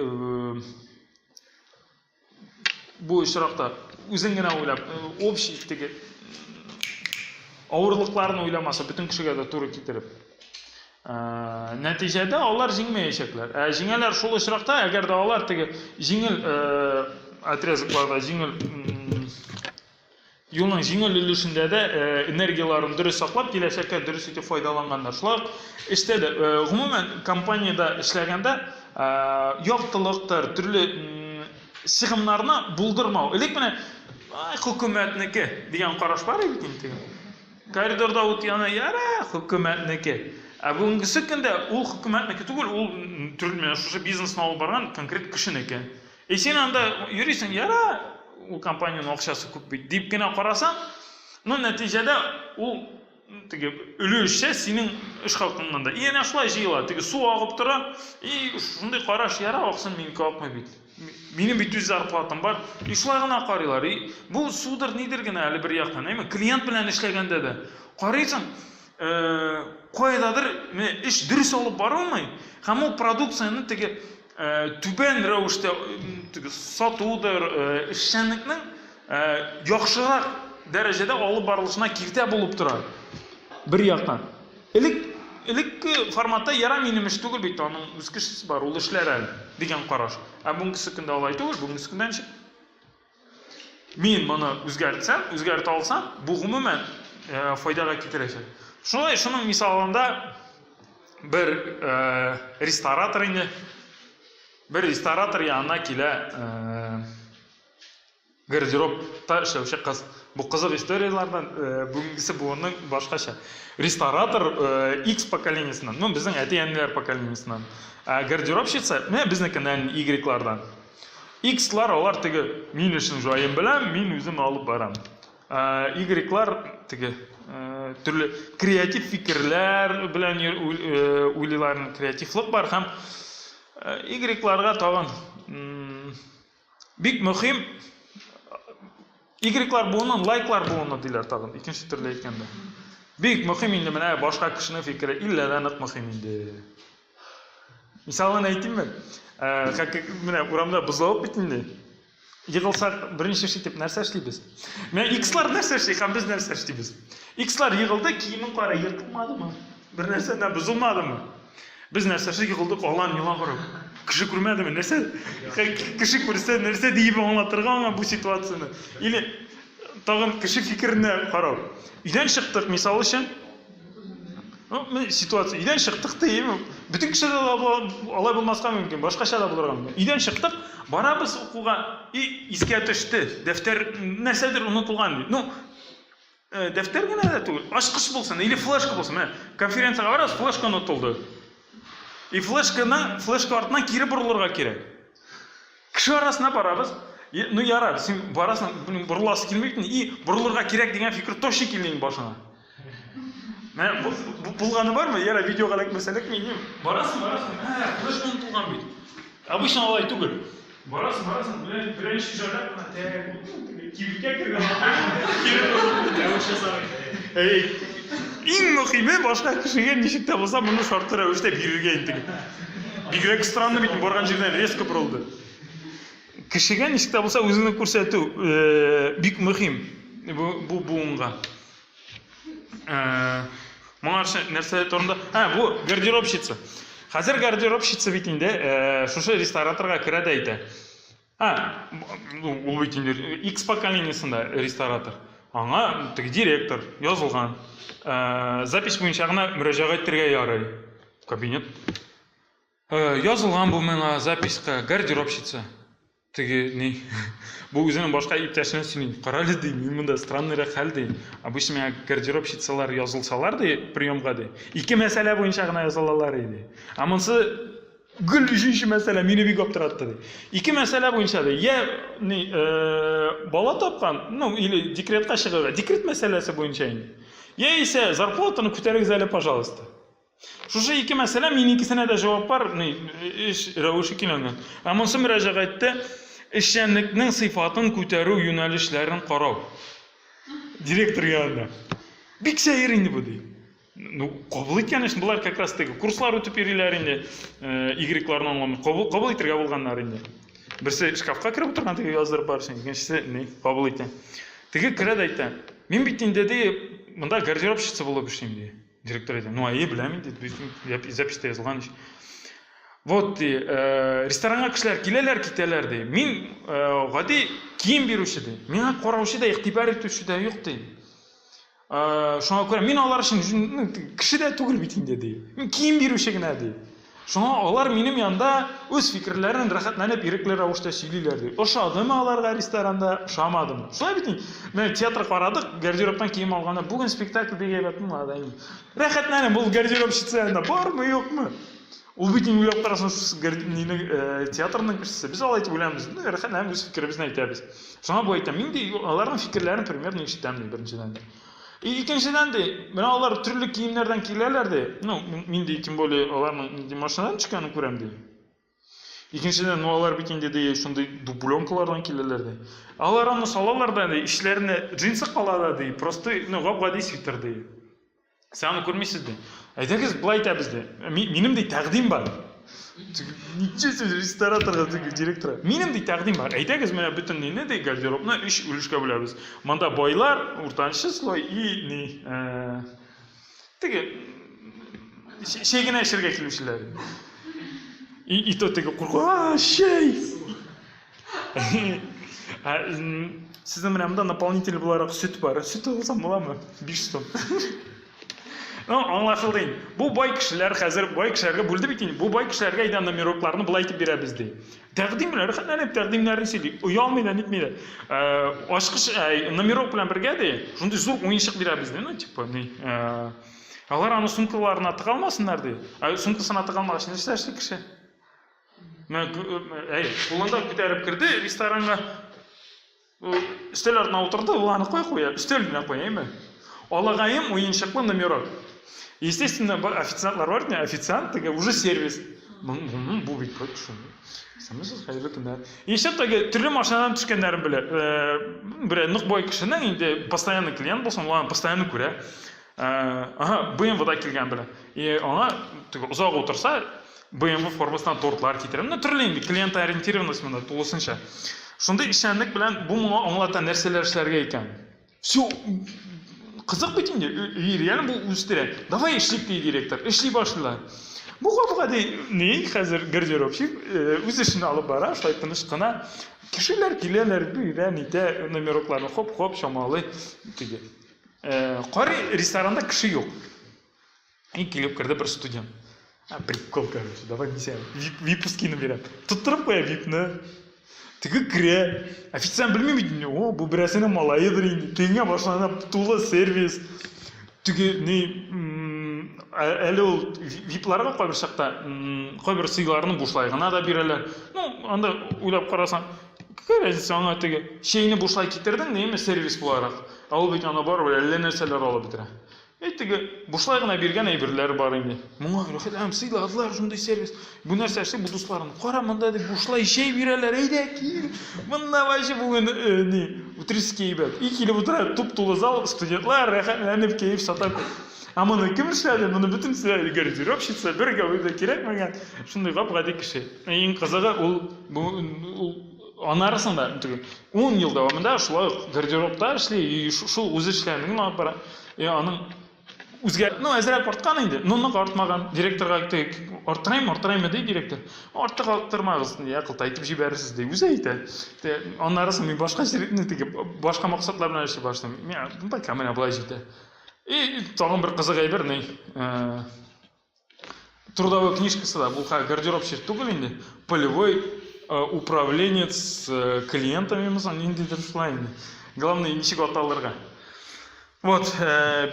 бу очракта үзең генә уйлап, общий теге авырлыкларын уйламаса, бөтен кешегә дә туры китереп. Нәтиҗәдә алар җиңмәячәкләр. Ә җиңәләр шул очракта, әгәр дә алар теге җиңел отрезокларда, җиңел Юлның җиңел өлешендә дә энергияләрен дөрес саклап, киләчәккә дөрес итеп файдаланганнар. Шулай ук эштә дә, гомумән, компаниядә эшләгәндә яктылыктыр, төрле чыгымнарны булдырмау. Элек менә ай, хөкүмәтнеке дигән караш бар иде бит инде. Коридорда ут яна, яра, хөкүмәтнеке. Ә бүгенгесе көндә ул хөкүмәтнеке түгел, ул төрле менә шушы бизнесны алып барган конкрет кешенеке. И син анда йөрисең, яра, ул компаниянең акчасы күп бит, дип кенә карасаң, ну, нәтиҗәдә ул теге өлешчә синең эш хакыңнан да. И әнә шулай җыела, теге су агып тора, и шундый караш, яра, аксын, минеке акмый бит. Минем бит үз зарплатам бар. И шулай гына карыйлар. И бу судыр нидер генә әле бер яктан, әйме? Клиент белән эшләгәндә дә карыйсың, кайдадыр менә эш дөрес алып барылмый, һәм ул продукцияне теге түбән рәвештә теге сатудыр, эшчәнлекнең яхшырак дәрәҗәдә алып барылышына киртә булып тора. Бер яктан. Элек элекке форматта яра минем эш түгел бит, аның үз кешесе бар, ул эшләр әле дигән караш. Ә бүгенге көндә алай түгел, бүгенге көндә ничек? Мин моны үзгәртсәм, үзгәртә алсам, бу гомумән файдага китерәчәк. Шулай, шуның мисалында бер ресторатор инде, бер ресторатор янына килә гардеробта эшләүче кыз. Бу кызык историяләрдән бүгенгесе буынның башкача. Ресторатор X поколениясеннән, ну, безнең әти-әниләр поколениясеннән. Ә гардеробщица, менә безнекеннән, Y-лардан. X-лар алар теге мин эшнең җаен беләм, мин үзем алып барам. Ә Y-лар теге төрле креатив фикерләр белән уйлыйлар, креативлык бар һәм Y-ларга тагын бик мөһим Y-лар буынын лайклар буыны диләр тагын, икенче төрле әйткәндә. Бик мөһим инде менә башка кешенең фикере иллә дә нык мөһим инде. Мисалын әйтимме? Э, менә урамда бозлавык бит инде. Егылсак, беренче эш итеп нәрсә эшлибез? Менә икслар нәрсә эшли һәм без нәрсә эшлибез? Икслар егылды, киемен кара, ертылмадымы? Бер нәрсә дә бозылмадымы? Без нәрсә эшли егылдык, алан елан карап. Кеше күрмәдеме? Нәрсә? Кеше күрсә, нәрсә диеп аңлатырга аңа бу ситуацияне? Или Тагын кеше фикеренә карау. Өйдән чыктык, мисал өчен. Ну, менә ситуация. Өйдән чыктык дием. Бөтен кеше дә алай булмаска мөмкин, башкача да булырга мөмкин. Өйдән чыктык, барабыз укуга, и искә төште, дәфтәр нәрсәдер онытылган ди. Ну, дәфтәр генә дә түгел, ачкыч булсын или флешка булсын. Менә конференциягә барабыз, флешка онытылды. И флешканың, флешка артыннан кире борылырга кирәк. Кеше арасына барабыз. Ну ярар, син барасың, борыласы килми бит, и борылырга кирәк дигән фикер точно килми инде башыңа. Менә булганы бармы? Яра видеога эләкмәсә эләкми, ни? Барасың, барасың, ә, флешка онытылган бит. Обычно алай түгел. Барасың, барасың, менә беренче җайлап кына тәк, кибеткә кергән кире борылып. Әй, иң мөһиме башка кешегә ничек тә булса моны шартлы рәвештә бирергә инде. Бигрәк странно бит, барган җирдән резко борылды. Кешегә ничек тә булса үзеңне күрсәтү э, бик мөһим бу, бу буынга. Э, моңарчы нәрсә турында? Ә, бу гардеробщица. Хәзер гардеробщица бит инде э, шушы рестораторга керә дә әйтә. Ә, ул бит инде X поколениесендә ресторатор. Аңа теге директор язылган. Э, запись буенча гына мөрәҗәгать итәргә ярый. Кабинет. Э, язылган бу миңа записька, гардеробщица. Теге ни, бу үзенең башка иптәшенә сөйли. Карале ди, мин монда странныйрак хәл ди. Обычно миңа гардеробщицалар язылсалар ди, приемга ди. Ике мәсьәлә буенча гына язылалар иде. Ә монысы гел өченче мәсьәлә мине бик аптыратты ди. Ике мәсьәлә буенча ди. Я ни, э, бала тапкан, ну или декретка чыгарга, декрет мәсьәләсе буенча инде. Яисә зарплатаны күтәрегез әле, пожалуйста. Шушы ике мәсьәлә, мин икесенә дә җавап бар, ни, эш рәвеше көйләнгән. Ә монысы мөрәҗәгатьтә эшчәнлекнең сыйфатын күтәрү юнәлешләрен карау. Директор янында. Бик сәер инде бу ди. Ну, кабул иткән эш, болар как раз теге курслар үтеп йөриләр инде, Y-ларны аңламый. Кабул, кабул итергә булганнар инде. Берсе шкафка кереп утырган, теге яздырып барсын, икенчесе ни, кабул итә. Теге керә дә әйтә, мин бит инде ди, монда гардеробщица булып эшлим ди. Директор әйтә, ну әйе, беләм инде, записьтә язылган ич. Вот, ди, э, ресторанга кешеләр киләләр, китәләр, ди. Мин э, гади кием бирүче, ди. Миңа караучы да, игътибар итүче дә юк, ди. Э, шуңа күрә мин алар өчен ну, кеше дә түгел бит инде, ди. Мин кием бирүче генә, ди. Шуңа алар минем янда үз фикерләрен рәхәтләнеп ирекле рәвештә сөйлиләр ди. Ошадымы аларга ресторанда, ошамадымы? Шулай бит инде. Менә театр карадык, гардеробтан кием алганда, бүген спектакль бик әйбәт булмады инде. Рәхәтләнеп, ул гардеробщица янында бармы, юкмы? Ул бит инде уйлап карасаң, нине, э, театрның кешесе. Без алай итеп уйламыйбыз. Ну, рәхәтләнеп үз фикеребезне әйтәбез. Шуңа бу әйтәм, мин ди, аларның фикерләрен примерно ишетәм ди, беренчедән. И икенчедән ди, менә алар төрле киемнәрдән киләләр ди. Ну, мин ди, тем более аларның нинди машинадан төшкәнен күрәм ди. Икенчедән, ну алар бит инде ди шундый дубленкалардан киләләр ди. Алар аны салалар да ди, ичләренә джинсы кала да ди, просто, ну, гап-гади свитер ди. Сез аны күрмисез ди. Әйдәгез, болай итәбез ди. Минем ди тәкъдим бар. Ничего себе, рестораторга теге директора. Минем ди тәкъдим бар. Әйдәгез, менә бөтен нине ди гардеробны өч өлешкә бүләбез. Монда байлар, уртанчы слой и ни, э, теге чәй генә эчәргә килүчеләр. И, и то теге курку, а, чәй! Ә, сезнең менә монда наполнитель буларак сөт бар. Сөт алсам буламы? 5 сум. Ну, аңлашылды инде. Бу бай кешеләр хәзер бай кешеләргә бүлде бит инде. Бу бай кешеләргә әйдә номерокларны болай итеп бирәбез ди. Тәкъдимнәр, рәхәтләнеп тәкъдимнәрен сөйли. Оялмый да, нитми дә. Э, ачкыч э, номерок белән бергә ди, шундый зур уенчык бирәбез ди. Ну, типа, ни. Э, алар аны сумкаларына тыга алмасыннар ди. Ә сумкасына тыга алмагач, нәрсә эшли кеше? Менә, әй, кулында күтәреп керде ресторанга. Өстәл артына утырды, ул аны кая куя? Өстәл генә куя, әйме? Алагаем уенчыклы номерок. Естественно, бар официантлар бар, не официант, теге уже сервис. Бу бит бер кеше. Исәнмесез, хәерле көннәр. Еще теге төрле машинадан төшкәннәрен белә. Бер нык бай кешенең инде постоянный клиент булсын, ул аны постоянно күрә. Ага, BMW-да килгән белә. И аңа теге озак утырса, BMW формасына тортлар китерә. Менә төрле инде клиентоориентированность монда тулысынча. Шундый эшчәнлек белән бу моңа аңлата нәрсәләр эшләргә икән. Все, кызык бит инде, и реально бу үстерә. Давай эшлик, ди директор. Эшли башлыйлар. Бу гап-гади ни, хәзер гардеробщик үз эшен алып бара, шулай тыныч кына. Кешеләр киләләр, бирә, нитә, номерокларны хоп-хоп чамалый. Теге. Карый, ресторанда кеше юк. И килеп керде бер студент. А, прикол, короче, давай мин сиңа виповскийны бирәм. Тоттырып куя випны. Теге керә. Официант белмим бит инде. О, бу берәрсенең малаедыр инде. Тегеңә башлана тулы сервис. Теге ни әле ул випларга кайбер чакта кайбер сыйларны бушлай гына да бирәләр. Ну, анда уйлап карасаң, какая разница, аңа теге чәйне бушлай китердең, неме сервис буларак. Ә ул бит аны барыбер әллә нәрсәләр алып бетерә. Әй теге бушлай гына биргән әйберләр бар инде. Моңа рәхәтләнеп сыйладылар шундый сервис. Бу нәрсә эшли бу дусларым? Кара монда дип бушлай чәй бирәләр. Әйдә кил. Монда вообще бүген э, ни, утырыски әйбәт. И килеп утыра туп-тулы зал, студентлар рәхәтләнеп кәеф сата. Ә моны кем эшләде? Моны бөтенесе гардеробщица, бер гәүдә кирәкмәгән шундый гап-гади кеше. Иң кызыгы ул бу ул анарысын да теге 10 ел дәвамында шулай ук гардеробта эшли, и шул үзе эшләгәнен алып бара. И аның үзгә, ну, әзрәк арткан инде, но нык артмаган. Директорга әйтте, арттырайм, арттыраймы ди директор. Артык арттырмагыз, я кылтайтып җибәрерсез ди. Үзе әйтә. Аннары соң мин башка җирне теге башка максатлар белән эшли башлыйм. Мин пока менә болай җитә. И тагын бер кызык әйбер ни? Трудовой книжкасы да бу гардеробщик түгел инде, полевой управленец клиентами мисал ниндидер шулай инде. Главное ничек аталырга. Вот,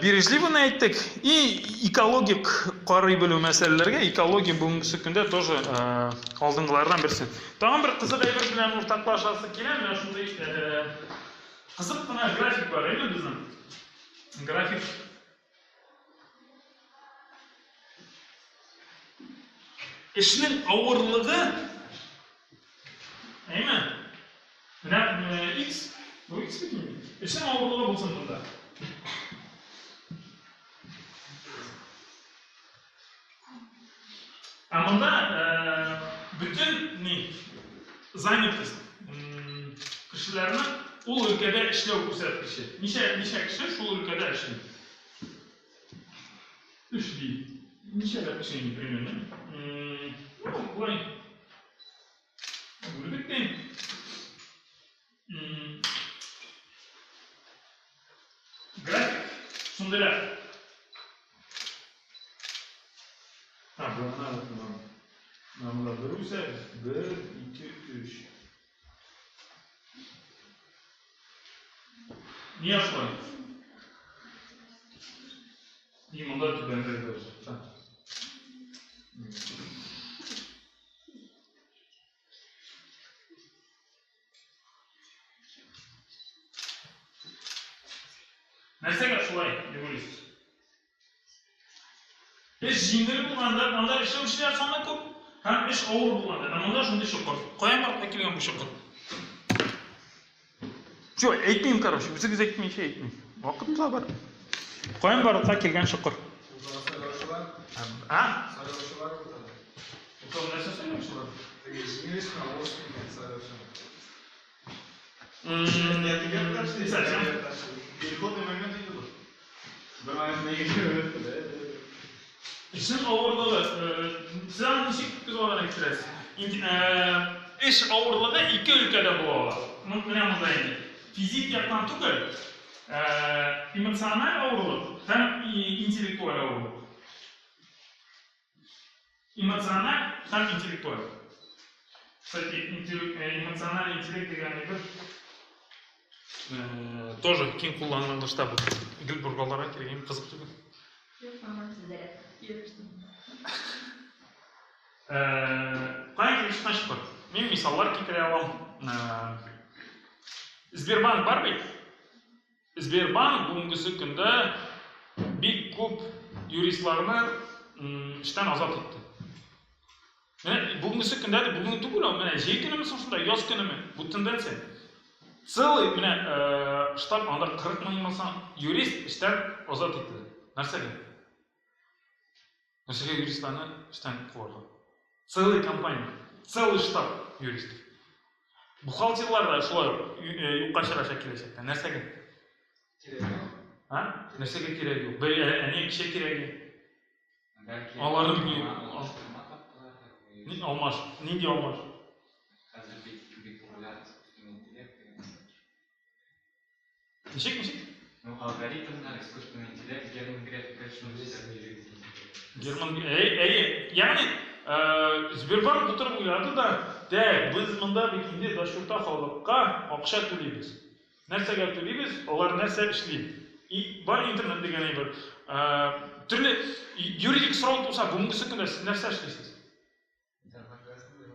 бережливыны әйттек. И экологик карый белү мәсьәләләргә экология бүгенге көндә тоже алдынгылардан берсе. Тагын бер кызык әйбер белән уртаклашасы килә, менә шундый кызык кына график бар инде безнең. График Эшнең авырлыгы әйме? Менә X, бу X бит инде. Эшнең авырлыгы булсын монда. Ә монда бөтен ни занятость кешеләрнең ул өлкәдә эшләү күрсәткече. Ничә ничә кеше шул өлкәдә эшли? Эшли. Ничә кеше инде примерно? Ну, болай. Бүлдек тә. График шундыйрак. А, бу менә менә. Менә монда бер үсә, бер, ике, өч. Нигә шулай? И монда түбәнрәк даже. Нәрсәгә шулай дип уйлыйсыз? Эш җиңел булганда, анда эшләүчеләр саны күп, һәм эш авыр булганда. Ә монда шундый чокыр. Каян барлыкка килгән бу чокыр? Все, әйтмим, короче, үзегез әйтмичә әйтмим. Вакыт та бар. Каян барлыкка килгән чокыр? А? Сайлаучылар уртада. Укол нәрсә сайлаучылар? Теге җиңел эшме, авыр эшме икән сайлаучы. Не совсем. Переходный момент инде бу. Бер момент нигә өтте, да? Эшнең авырлыгы, сез аны ничек күз алдына китерәсез? Эш авырлыгы ике өлкәдә була ала. Менә монда инде. Физик яктан түгел, эмоциональ авырлык һәм интеллектуаль авырлык. Эмоциональ һәм интеллектуаль. Кстати, эмоциональный интеллект дигән әйбер тоже киң кулланылышта бу. Гел боргаларга кирәк, им кызык түгел. Юк, нормально сезләргә. Ирештем. Каян килеп чыккан чокыр? Мин мисаллар китерә алам. Сбербанк бар бит. Сбербанк бүгенгесе көндә бик күп юристларны эштән азат итте. Менә бүгенгесе көндә дә бүген түгел, менә җәй көнеме соң шунда, яз көнеме? Бу тенденция. Целый менә штат анда 40 мең булсаң, юрист эштән азат ителде. Нәрсәгә? Нәрсәгә юристларны эштән куарга? Целый компания, целый штат юристов. Бухгалтерлар да шулай ук юкка чыгачак киләчәктә. Нәрсәгә? Кирәк юк. А? Нәрсәгә кирәк юк? Бер әни кеше кирәк юк. Бәлки, Аларны бит аңа алыштырма таптылардыр. Ни алмаш? Нинди алмаш? Хәзер бит бик популяр искусственный интеллект дигән сүз. Ничек, ничек? Ну, алгоритмнар, искусственный интеллект, Герман Греф гел шуны сөйли. Герман, әй, әйе. Ягъни, Сбербанк утырып уйлады да, тәк, без монда бит инде дочурта халыкка акча түлибез. Нәрсәгә түлибез? Алар нәрсә эшли? И бар интернет дигән әйбер. Төрле юридик сорау туса, бүгенгесе көндә сез нәрсә эшлисез?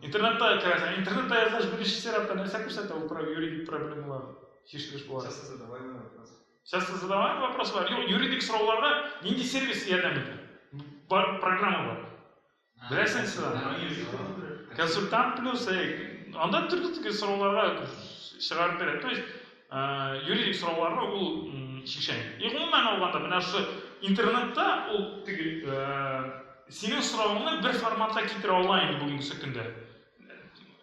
Интернетта керәсең. Интернетта язгач, беренче чиратта нәрсә күрсәтә ул про юридик проблемалар чишелеш буларак? Часто задаваемый вопрос. Часто задаваемый вопрос бар. Юк, юридик сорауларга нинди сервис ярдәм итә? Бар программа бар. Беләсең сез аны? Консультант плюс, әй, анда төрле төрле сорауларга чыгарып бирә. То есть, юридик сорауларны ул чишә. И гомумән алганда, менә шушы интернетта ул теге синең соравыңны бер форматка китерә ала инде бүгенгесе көндә.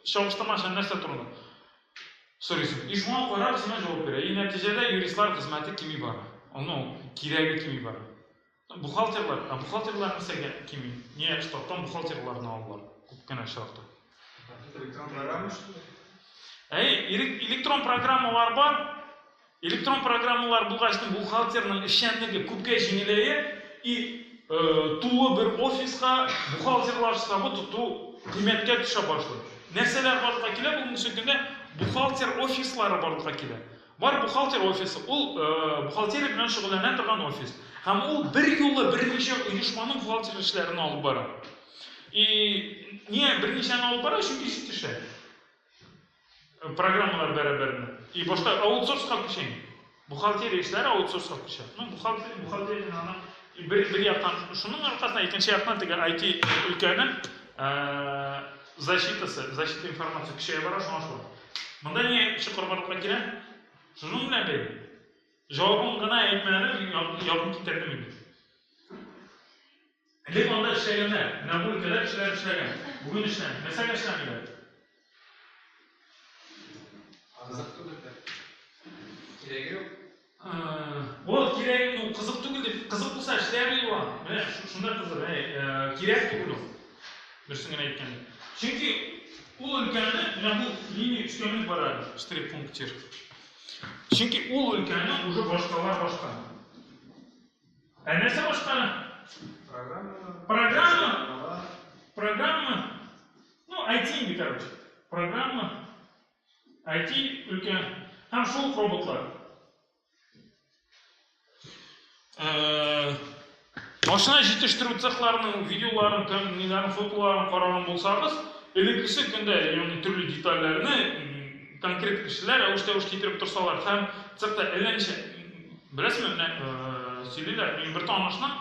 Чагыштырмача нәрсә турында сорыйсың. И шуңа карап сиңа җавап бирә. И нәтиҗәдә юристлар хезмәте кими бара. Ну, кирәге кими бара. Бухгалтерлар, ә бухгалтерлар нәрсәгә кими? Нигә штаттан бухгалтерларны алалар күп кенә очракта? Электрон программа, что ли? Әй, электрон программалар бар. Электрон программалар булгач, бухгалтерның эшчәнлеге күпкә җиңеләя и тулы бер офиска бухгалтерлар штабы тоту кыйммәткә төшә башлый. Нәрсәләр барлыкка килә бүгенге көндә? Бухгалтер офислары барлыкка килә. Бар бухгалтер офисы, ул бухгалтерия белән шөгыльләнә торган офис. Һәм ул бер юлы берничә оешманың бухгалтер эшләрен алып бара. И нигә берничәне алып бара? Чөнки җитешә. Программалар бәрабәренә. И башта аутсорска күчә. Бухгалтерия эшләре аутсорска күчә. Ну, бухгалтерия аның бер яктан шуның аркасында, икенче яктан теге IT өлкәнең защитасы, защита информация көчәя бара, шуңа шулай. Монда ни чокыр барлыкка килә? Шуның белән бәйле. Җавабын гына әйтмәдем, якын китердем инде. Элек анда эшләгәннәр, менә бу өлкәдә кешеләр эшләгән. Бүген эшләми. Нәрсәгә эшләмиләр? Кызык түгел дә. Кирәге юк. Вот кирәк, ну, кызык түгел дип, кызык булса эшләр иде ул. Менә шунда кызык, әй, кирәк түгел ул. Дөресен генә әйткәндә. Чөнки ул өлкәне, менә бу линия өскә менеп бара, штрих-пунктир. Чөнки ул өлкәне уже башкалар башка. Ә нәрсә башка? Программа. Программа. Программа. Ну, IT инде, короче. Программа. IT өлкә. Һәм шул ук роботлар. Машина җитештерү цехларының видеоларын, ниләрен, фотоларын караган булсагыз, элеккесе көндә, ягъни төрле детальләрне конкрет кешеләр әвеш-тәвеш китереп торсалар һәм цехта әллә ничә, беләсезме, менә сөйлиләр, минем бер танышның,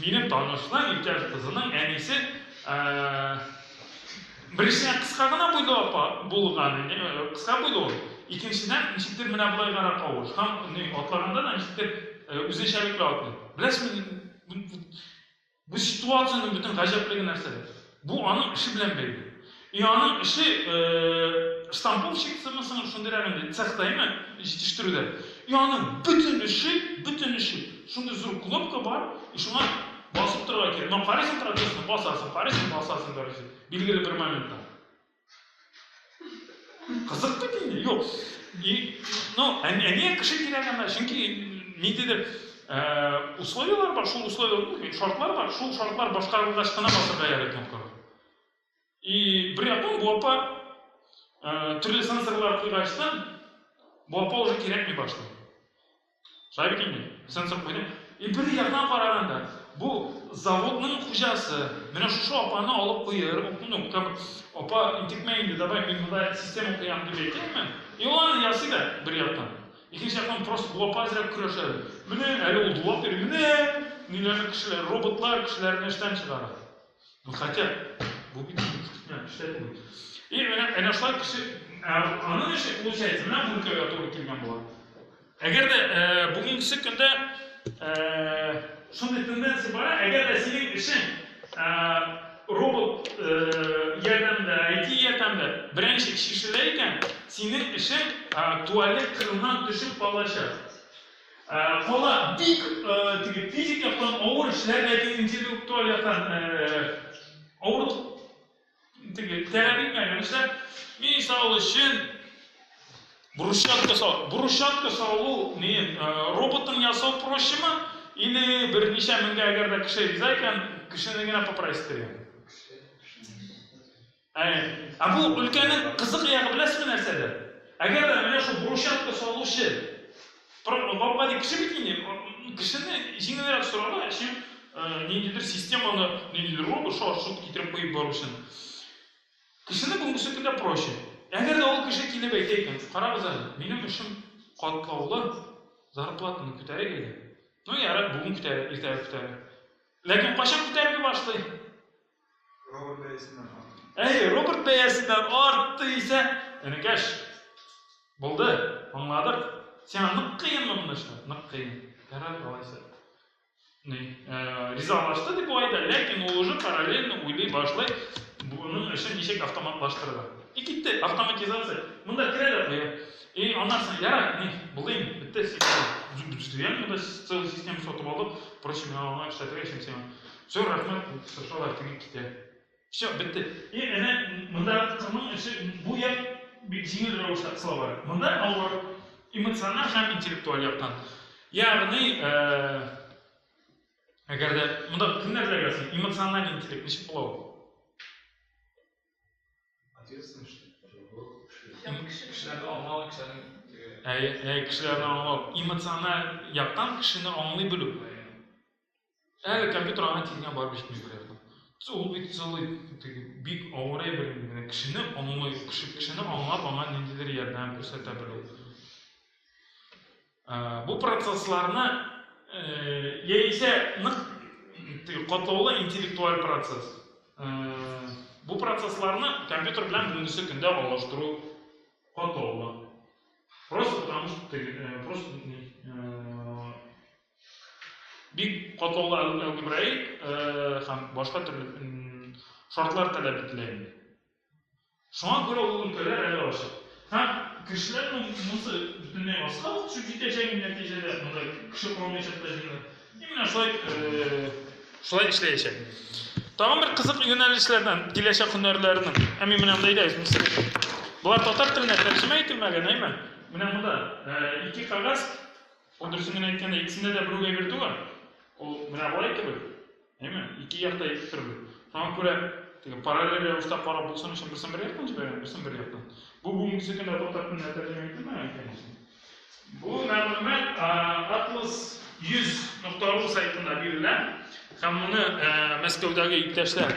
минем танышның иптәш кызының әнисе беренчедән кыска гына буйлы апа булган, кыска буйлы ул. Икенчедән, ничектер менә болай гына тавыш. Һәм ни, атлаганда да ничектер үзенчәлекле атлый. Беләсезме, бу ситуациянең бөтен гаҗәплеге нәрсәдә? Бу аның эше белән бәйле. И аның эше штамповщиксымы соң, шундыйрак инде цехта, әйме, җитештерүдә. И аның бөтен эше, бөтен эше шундый зур кнопка бар, и шуңа басып торырга кирәк. Но карыйсың процессны, басасың, карыйсың, басасың, короче, билгеле бер моментта. Кызык бит инде, юк. И, ну, ә нигә кеше кирәк анда? Чөнки ниндидер условияләр бар, шул условияләр, шартлар бар, шул шартлар башкарылгач кына басырга ярый кнопкага. И бер яктан бу апа төрле сенсорлар куйгачтан, бу апа уже кирәкми башлый. Шулай бит инде, сенсор куйды. И бер яктан караганда, бу заводның хуҗасы менә шушы апаны алып куер, ну, как бы, апа, интекмә инде, давай мин монда система куям дип әйтәме? И ул аны ясый да бер яктан. Икенче яктан просто бу апа әзрәк көрәшә. Менә әле ул дулап йөри, менә ниләрне кешеләр, роботлар кешеләрне эштән чыгара. Ну, хотя, бу бит эштә түгел. И менә әнә шулай кеше, аның эше, получается, менә бу өлкәгә туры килгән була. Әгәр дә бүгенгесе көндә шундый тенденция бара, әгәр дә синең эшең робот ярдәмендә, IT ярдәмендә беренче чишелә икән, синең эшең актуальлек кырыннан төшеп калачак. Кала бик теге физик яктан авыр эшләр, ләкин интеллектуаль яктан авырлык теге таләп итмәгән эшләр. Мисал өчен, брусчатка сал, брусчатка салу не роботын ясау проще-мы или берничә меңгә әгәр дә кеше риза икән, кешене генә попросить итәргә? Ә бу өлкәнең кызык ягы беләсезме нәрсәдә? Әгәр дә менә шул брусчатка салучы гап-гади кеше бит инде, кешене җиңелрәк сорарга, чем ниндидер системаны, ниндидер робот шарт-шорт китереп куеп баручыны. Кешене бүгенгесе көндә проще. Әгәр дә ул кеше килеп әйтә икән, карагыз әле, минем эшем катлаулы, зарплатаны күтәрик әйдә. Ну, ярар, бүген күтәрә, иртәгә күтәрә. Ләкин кайчан күтәрми башлый? Робот бәясеннән артты. Әй, робот бәясеннән артты исә, энекәш, булды, аңладык. Сиңа нык кыенмы моны эшләү? Нык кыен. Ярар, алайса. Ни, ризалашты дип ул әйтә, ләкин ул уже параллельно уйлый башлый, буның эшен ничек автоматлаштырырга. И китте, автоматизация. Монда керә дә куя. И аннан соң, ярар, ни, булды инде, бетте, син реально монда целый система сатып алдык, впрочем, мин аңа эшләтергә өчен сиңа. Все, рәхмәт, шулай теге китә. Все, бетте. И әнә монда кызның эше бу як бик җиңел рәвештә кысыла бара. Монда авыр эмоциональ һәм интеллектуаль яктан. Ягъни, әгәр дә монда кемнәр эләгәсең? Эмоциональ интеллект ничек була ул? Ответственность, что ли? Кешеләрне аңлау, кешеләрнең теге Әйе, әйе, кешеләрне аңлау. Эмоциональ яктан кешене аңлый белү. Әле компьютер аңа тиз генә барып җитми бер яктан. Ул бит целый теге бик авыр әйбер инде. Менә кешене аңлый, кеше кешене аңлап аңа ниндидер ярдәм күрсәтә белү. Бу процессларны яисә нык теге катлаулы интеллектуаль процесс. Бу процессларны компьютер белән бүгенгесе көндә алыштыру катлаулы. Просто потому что теге просто бик катлаулы алгебраик һәм башка төрле шартлар таләп ителә инде. Шуңа күрә ул өлкәләр әле ачык. Һәм кешеләрнең монысы бөтенләй аска ук төшеп җитәчәк инде нәтиҗәдә, монда кеше калмаячак та җиңел. И менә шулай шулай эшләячәк. Тагын бер кызык юнәлешләрдән киләчәк һөнәрләренең. Ә мин менә монда әйдәгез, мин сезгә. Болар татар теленә тәрҗемә ителмәгән, әйме? Менә монда ике кәгазь. Ул дөресен генә әйткәндә, икесендә дә бер үк әйбер түгел. Ул менә болай кебек. Әйме? Ике якта ике төрле. Шуңа күрә теге параллель рәвештә карап булсын өчен берсен бер яктан җибәргән, берсен бер яктан. Бу бүгенгесе көндә татар теленә тәрҗемә ителмәгән, конечно. Бу мәгълүмат Atlas 100.ru сайтында бирелә. Һәм моны Мәскәүдәге иптәшләр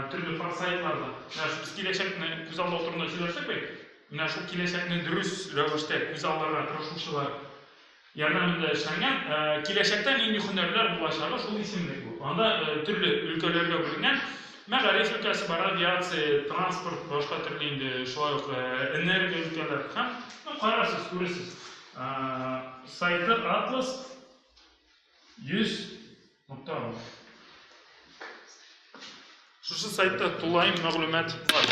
төрле сайтларда. Менә без киләчәкне күзаллау турында сөйләштек бит. Менә шул киләчәкне дөрес рәвештә күзалларга тырышучылар ярдәмендә эшләнгән. Киләчәктә нинди һөнәрләр булачагы шул исемлек бу. Анда төрле өлкәләргә бүленгән. Мәгариф өлкәсе бар, авиация, транспорт, башка төрле инде шулай ук энергия өлкәләре һәм, ну, карарсыз, күрерсез. Сайты Atlas 100.ru. Шушы сайтта тулаем мәгълүмат бар.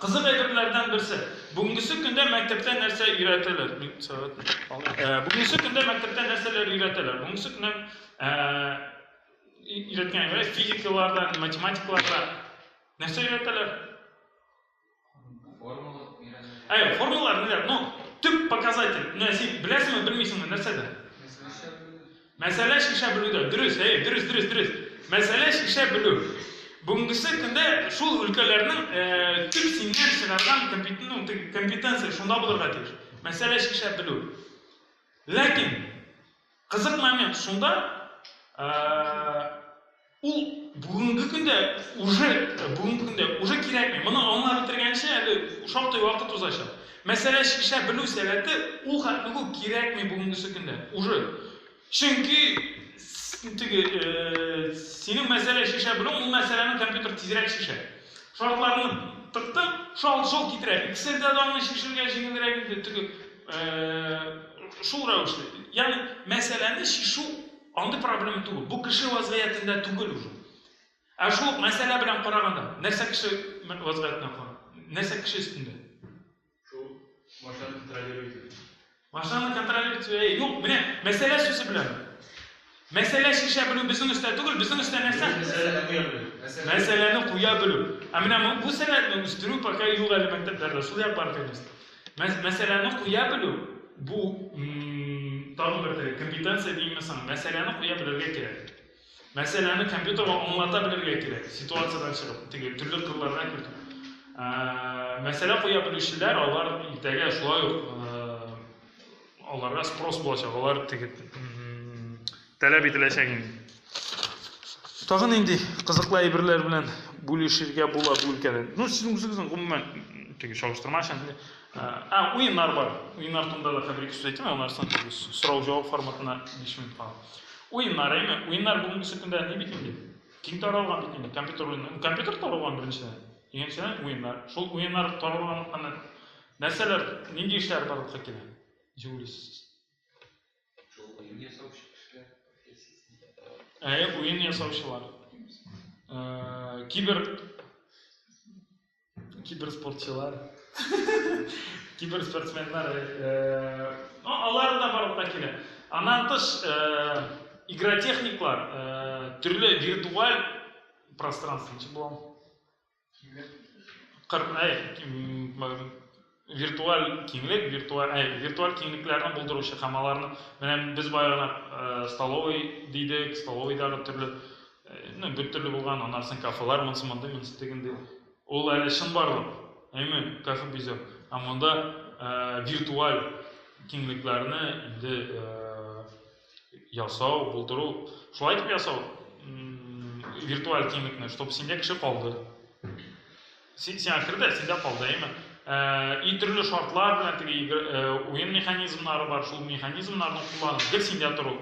Кызык әйберләрдән берсе. Бүгенгесе көндә мәктәптә нәрсә өйрәтәләр? Мин сәгать Бүгенгесе көндә мәктәптә нәрсәләр өйрәтәләр? Бүгенгесе көндә өйрәткән әйберләр физикаларда, математикаларда нәрсә өйрәтәләр? Формула өйрәнә. Әй, формулалар ниләр? Ну, төп показатель. Менә син беләсеңме, белмисеңме, нәрсәдә? Мәсьәлә чишә белүдә. Дөрес, әй, дөрес, дөрес, дөрес. Мәсьәлә чишә белү. Бүгенгесе көндә шул өлкәләрнең төп синнән чыгарган компетенция шунда булырга тиеш. Мәсьәлә чишә белү. Ләкин кызык момент шунда, ул бүгенге көндә уже бүгенге көндә уже кирәкми. Моны аңлап бетергәнче әле шактый вакыт узачак. Мәсьәлә чишә белү сәләте ул хәтле үк кирәкми бүгенгесе көндә. Уже. Чөнки теге синең мәсьәлә чишә белүең, ул мәсьәләне компьютер тизрәк чишә. Шартларны тыктың, шалт-шолт китерә. Excel-дә дә аны чишергә җиңелрәк инде, теге шул рәвешле. Ягъни мәсьәләне чишү андый проблема түгел. Бу кеше вазгыятендә түгел уже. Ә шул ук мәсьәлә белән караганда, нәрсә кеше вазгыятенә кара? Нәрсә кеше өстендә? Шул машинаны контролировать итү. Машинаны контролировать, әй, юк, менә мәсьәлә сүзе белән. Мәсьәлә чишә белү безнең өстә түгел, безнең өстә нәрсә? Мәсьәләне куя белү. Мәсьәләне куя белү. Ә менә бу сәләтне үстерү пока юк әле мәктәпләрдә, шул як бар димез. Мәсьәләне куя белү бу тагын бер теге компетенция димме соң, мәсьәләне куя белергә кирәк. Мәсьәләне компьютерга аңлата белергә кирәк, ситуациядән чыгып, теге төрле кырларга кертеп. Мәсьәлә куя белүчеләр, алар иртәгә шулай ук аларга спрос булачак, алар теге таләп ителәчәк инде. Тагын нинди кызыклы әйберләр белән бүлешергә була бу өлкәдә? Ну, сезнең үзегезнең гомумән теге чагыштырмача инде. Ә, уеннар бар. Уеннар турында да хәбәр ике сүз әйтим, аннан соң теге сорау-җавап форматына 5 минут кала. Уеннар, әйме? Уеннар бүгенге көндә ни бит инде? Киң таралган бит инде компьютер уены. Компьютер таралган беренчедән. Икенчедән уеннар. Шул уеннар таралганлыктан нәрсәләр, нинди эшләр барлыкка килә? Ничек уйлыйсыз сез? Шул уен ясаучы кешеләр профессиясе. Әйе, уен ясаучылар. Кибер киберспортчылар. Киберспортсменнар, ну, алар да барлыкка килә. Аннан тыш, игротехниклар, төрле виртуаль пространство ничек була? Кыр, әй, виртуаль киңлек, виртуаль, әй, виртуаль киңлекләрне булдыручы һәм аларны менә без баягына столовый дидек, столовыйдагы төрле, ну, бер төрле булган, аннан соң кафелар, монысы мондый, монысы тегенди. Ул әле чынбарлык, әйме, кафе бизәү. Ә монда виртуаль киңлекләрне инде ясау, булдыру, шулай итеп ясау виртуаль киңлекне, чтобы синдә кеше калды. Син сиңа керде, синдә калды, әйме? И төрле шартлар белән теге уен механизмнары бар, шул механизмнарны кулланып гел синдә тору.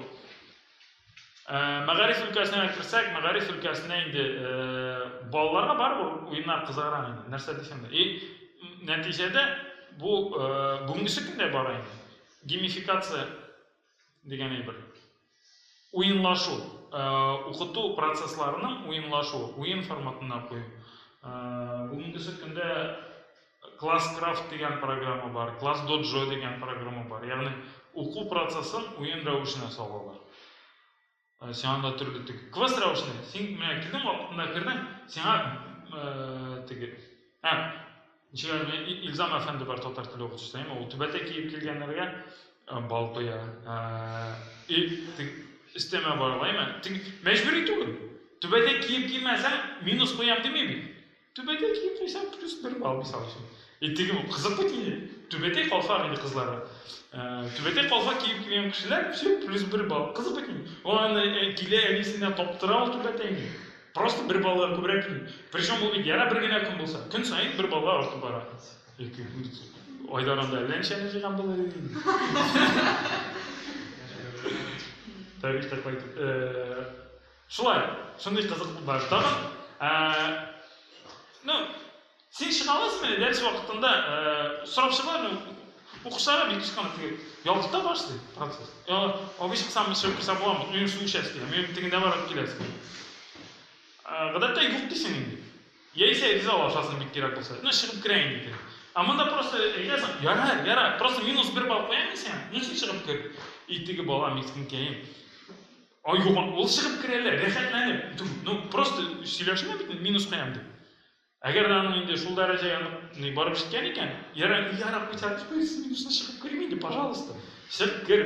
Мәгариф өлкәсенә керсәк, мәгариф өлкәсенә инде балаларга барыбер уеннар кызыграк инде, нәрсә дисәң дә. И нәтиҗәдә бу бүгенгесе көндә бара инде. Геймификация дигән әйбер. Уенлашу, укыту процессларының уенлашу, уен форматына кую. Бүгенгесе көндә Classcraft дигән программа бар, ClassDojo дигән программа бар. Ягъни уку процессын уен рәвешенә салалар. Сиңа анда төрле теге квест рәвешенә. Син менә килдең, вакытында кердең, сиңа теге ә ничек әле Илзам әфәнде бар татар теле укытучысы, әйме? Ул түбәтәй киеп килгәннәргә бал куя. И өстәмә бар, әйме? Мәҗбүри түгел. Түбәтәй киеп килмәсәң, минус куям дими бит. Түбәтәй киеп куйсаң, плюс 1 балл, мисал өчен. И теге бу кызык бит инде. Түбәтәй калфак инде кызларга. Түбәтәй калфак киеп килгән кешеләр, все, плюс 1 балл. Кызык бит инде. Ул аны килә әнисеннән таптыра ул түбәтәйне. Просто 1 баллга күбрәк килми. Причем ул бит яра бер генә көн булса, көн саен 1 баллга артып бара. Айдар анда әллә ничәне җыйган булыр иде инде. Тарихта кайтып. Шулай, шундый кызык бар. Тагын, ну, син чыга аласыңмы әле дәрес вакытында сорап чыгалар, ну, укучыларга бик еш кына теге ялкыта башлый процесс. Абый чыксам, чыгып керсәм буламы? Минем су эчәсе килә, минем тегендә барып киләсе килә. Гадәттә юк дисең инде. Яисә ризалашасың бик кирәк булса. Ну, чыгып керә инде теге. Ә монда просто әйтәсең, ярар, ярар, просто минус 1 балл куям мин сиңа, ну син чыгып кер. И теге бала мескенкәем. Ай, юк, ул чыгып керәләр, рәхәтләнеп. Ну, просто сөйләшмә бит, минус куям дип. Әгәр дә аның инде шул дәрәҗәгә ни барып җиткән икән, ярар, ярар, куйсагыз, куйсыз, минусны чыгып керим инде, пожалуйста. Чыгып кер,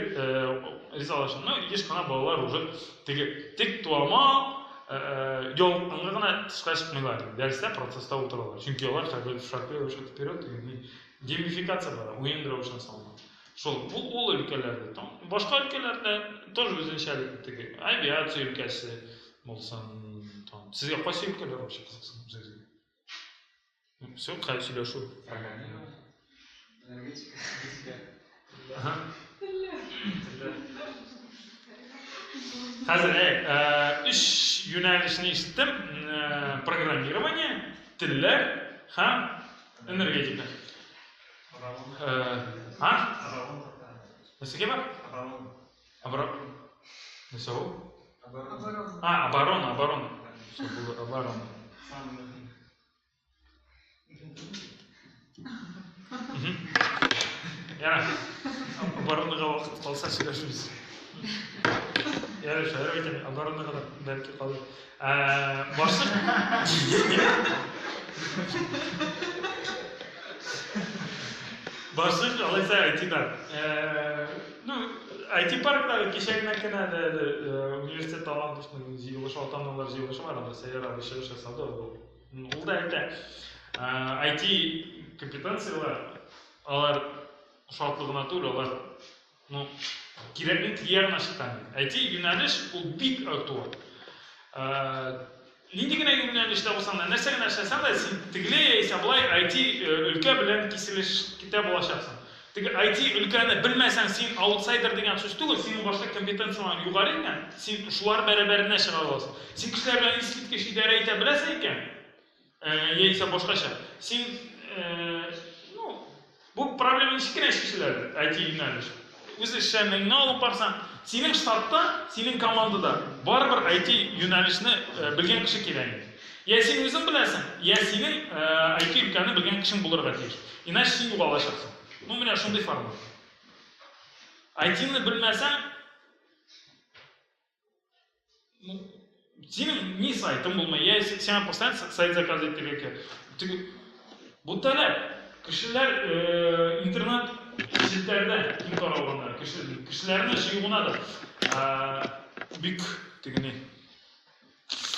ризалашам. Ну, еш кына балалар уже теге тик туама, ялыкканга гына тышка чыкмыйлар. Дәрестә, процесста утыралар. Чөнки алар хәзер шартлы рәвештә вперед, геймификация бара, уен рәвешенә салына. Шул, бу ул өлкәләрдә. Там башка өлкәләрдә тоже үзенчәлекле теге авиация өлкәсе булсын, там. Сезгә кайсы өлкәләр вообще кызыксын үзегезгә? Все, кай сөйләшү. Программирование. Энергетика. Ага. Хәзер, өч юнәлешне ишеттем. Программирование, телләр һәм энергетика. А? Нәрсәгә бар? Оборона. Нәрсә ул? А, оборона, оборона. Все булды, оборона. Ярар. Оборонага вакыт калса сөйләшербез. Ярар, шаярып әйтәм, оборонага да бәлки калыр. Башлык Башлык алайса IT-да. Ну, IT-паркта кичә генә кенә әле университет талантовның җыелышы, ата-аналар җыелышы бар, анда Сәйяр абый чыгыш ясады. Ул да әйтә, IT компетенцияләр алар шартлы гына түгел, алар ну, кирәкнең теге ягына чыккан. IT юнәлеш ул бик актуаль. Нинди генә юнәлештә булсаң да, нәрсә генә эшләсәң дә, син тегеләй яисә болай IT өлкә белән киселештә булачаксың. Теге IT өлкәне белмәсәң, син аутсайдер дигән сүз түгел, синең башка компетенцияләрең югары икән, син шулар бәрабәренә чыга аласың. Син кешеләр белән искиткеч идарә итә беләсең икән, яисә башкача, син, ну, бу проблема ничек кенә чишелә IT юнәлеш. Үз эшчәнлегеңне алып барсаң, синең штатта, синең командада барыбер IT юнәлешне белгән кеше кирәк инде. Я син үзең беләсең, я синең IT өлкәне белгән кешең булырга тиеш. Иначе син югалачаксың. Ну, менә шундый формат. IT-ны белмәсәң, ну, синең ни сайтың булмый, я сиңа постоянно сайт заказ итәргә кирәк. Теге бу таләп. Кешеләр интернет челтәрдә киң таралганнар. Кеше, кешеләрне җыю гына да бик теге ни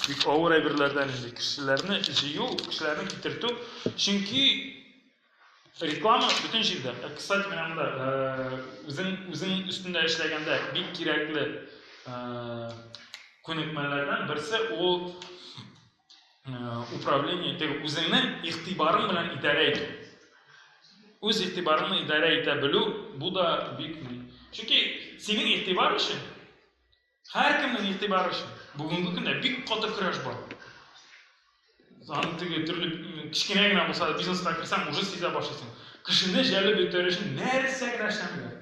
бик авыр әйберләрдән инде кешеләрне җыю, кешеләрне китертү. Чөнки реклама бөтен җирдә. Кстати, менә монда үзең үзең өстендә эшләгәндә бик кирәкле күнекмәләрдән берсе ул управление, теге үзеңнең игътибарың белән идарә итү. Үз игътибарыңны идарә итә белү, бу да бик ни. Чөнки синең игътибар өчен, һәркемнең игътибары өчен бүгенге көндә бик каты көрәш бара. Аны теге төрле кечкенә генә булса да бизнеска керсәң, уже сизә башлыйсың. Кешене җәлеп итәр өчен нәрсә генә эшләмиләр.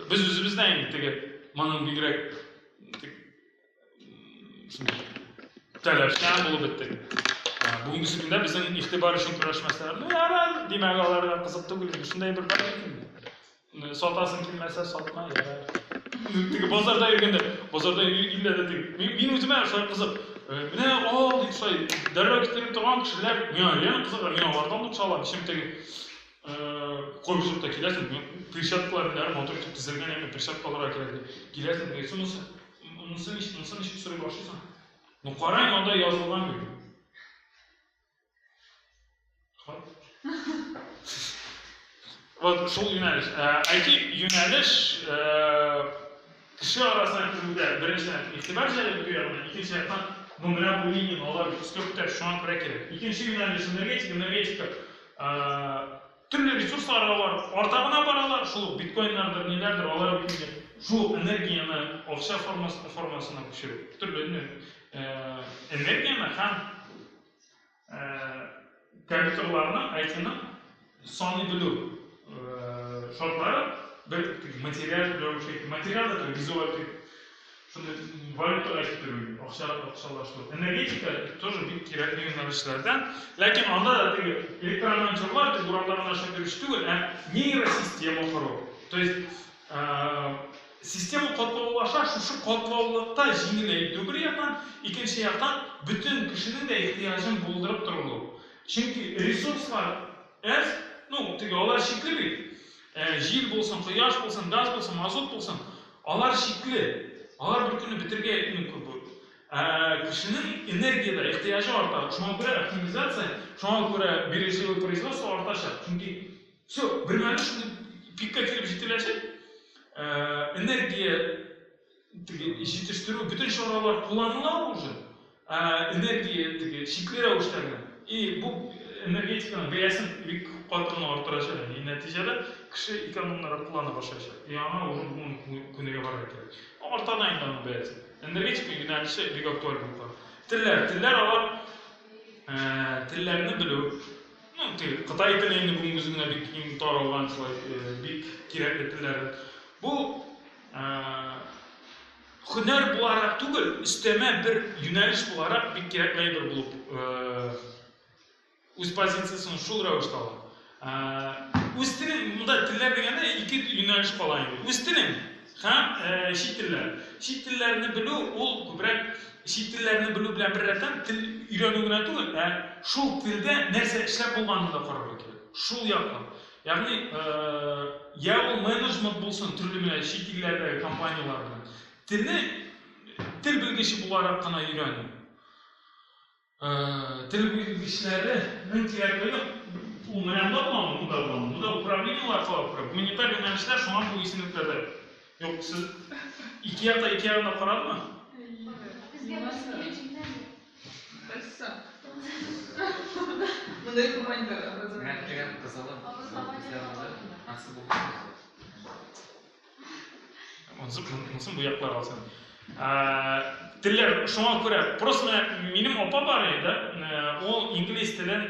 Без үзебез дә инде теге моның бигрәк таләпчән булып беттек. Бүгенге көндә безнең игътибар өчен көрәшмәсләр. Ну ярар, димәк, аларга кызык түгел инде. Шундай бер бар бит инде. Сатасың килмәсә, сатма, ярар. Теге базарда йөргәндә, базарда иллә дә теге. Мин үземә шулай кызык. Менә ал дип шулай дәррәү китереп торган кешеләр миңа реально кызык, мин алардан лучше алам. Чем теге кайбер чакта киләсең, перчаткалар ниләр матур итеп тезелгән, әмма перчатка алырга кирәк дип. Киләсең, әйтсең, монысы, монысы ничек, монысы ничек сорый башлыйсың. Ну карайм, анда язылган бит. Вот шул юнәлеш. IT юнәлеш кеше арасына керүдә беренчедән игътибар җәлеп итү ягыннан, икенче яктан, ну менә бу линияне алар бик өскә күтәрә, шуңа күрә кирәк. Икенче юнәлеш энергетика, энергетика төрле ресурслар алар арта гына баралар, шул ук биткоиннардыр, ниләрдер, алар бит инде шул энергияне акча формасына күчерү. Төрле энергияне һәм компьютерларның, IT-ның саный белү шартлары бер материаль рәвешкә, материаль да түгел, визуаль шундый валютага китерү, акча, акчалаштыру. Энергетика тоже бик кирәкле юнәлешләрдән. Ләкин анда да теге электромонтерлар, теге урамда гына эшләп йөрүче түгел, ә нейросистема кору. То есть Система катлаулаша, шушы катлаулыкта җиңеләйтү бер яктан, икенче яктан, бөтен кешенең дә ихтыяҗын булдырып торылу. Чөнки ресурслар әз, ну, теге алар чикле бит. Җил булсын, кояш булсын, газ булсын, мазут булсын, алар чикле. Алар бер көнне бетергә мөмкин бу. Ә кешенең энергиядә ихтыяҗы арта. Шуңа күрә оптимизация, шуңа күрә бережливое производство артачак. Чөнки Все, бер мәлне шундый пикка килеп җителәчәк, энергия теге җитештерү бөтен чаралар кулланыла уже, энергия теге чикле рәвештә генә. И бу энергетиканың бәясен бик каты гына арттырачак. И нәтиҗәдә кеше экономнырак куллана башлаячак. И аңа уже бүген күнегә барырга кирәк. Арта да инде аның бәясе. Энергетика юнәлеше бик актуаль булып кала. Телләр, телләр алар телләрне белү. Ну, теге Кытай теле инде бүгенге көндә бик киң таралган, шулай бик кирәкле телләр. Бу һөнәр буларак түгел, өстәмә бер юнәлеш буларак бик кирәкле әйбер булып үз позициясен шул рәвештә ала. Үз телен, монда телләр дигәндә ике юнәлеш кала инде. Үз телең һәм чит телләр. Чит телләрне белү ул күбрәк чит телләрне белү белән беррәттән тел өйрәнү генә түгел, ә шул телдә нәрсә эшләп булганын да карарга кирәк. Шул яклап. Ягъни, я ул менеджмент булсын, төрле менә чит илләрдәге компанияләр белән. Телне тел белгече буларак кына өйрәнү. Тел белгечләренең кирәклеге ул менә монда буламы, монда буламы? Монда управлениеләр кала күрә. Гуманитар юнәлешләр шуңа бу исемлекләрдә. Юк, сез ике якта ике ягын да карадымы? Безгә бер җитмәде. Кайсы? Монда гуманитар образование. Менә дигән кызылы бездә булды. Ансы булды. Монсын бу яклар алсын. Телләр шуңа күрә, просто менә минем апа бар иде, ул инглиз телен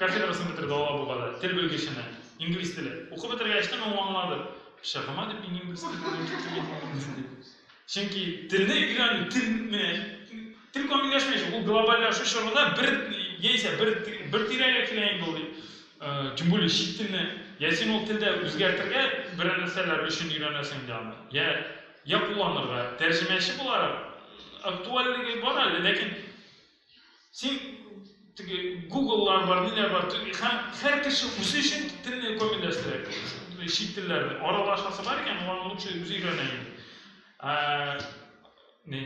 кафедрасын бетерде Алабугада, тел белгеченә, инглиз теле. Укып бетергәч тә ул аңлады. Чыгыма дип мин инглиз теленнән киттем дип. Чөнки телне өйрәнү, тел менә тел камилләшмәячәк. Ул глобальләшү чорында бер яисә бер бер тирәгә килә инде ул. Тем более чит телне, я син ул телдә үзгәртергә берәр нәрсәләр өчен өйрәнәсең инде аны. Я я кулланырга. Тәрҗемәче буларак актуальлеге бар әле, ләкин син теге Google'лар бар, ниләр бар, һәм һәр кеше үзе өчен телне камилләштерә. Чит телләрне аралашасы бар икән, ул аны лучше үзе өйрәнә инде. Ни,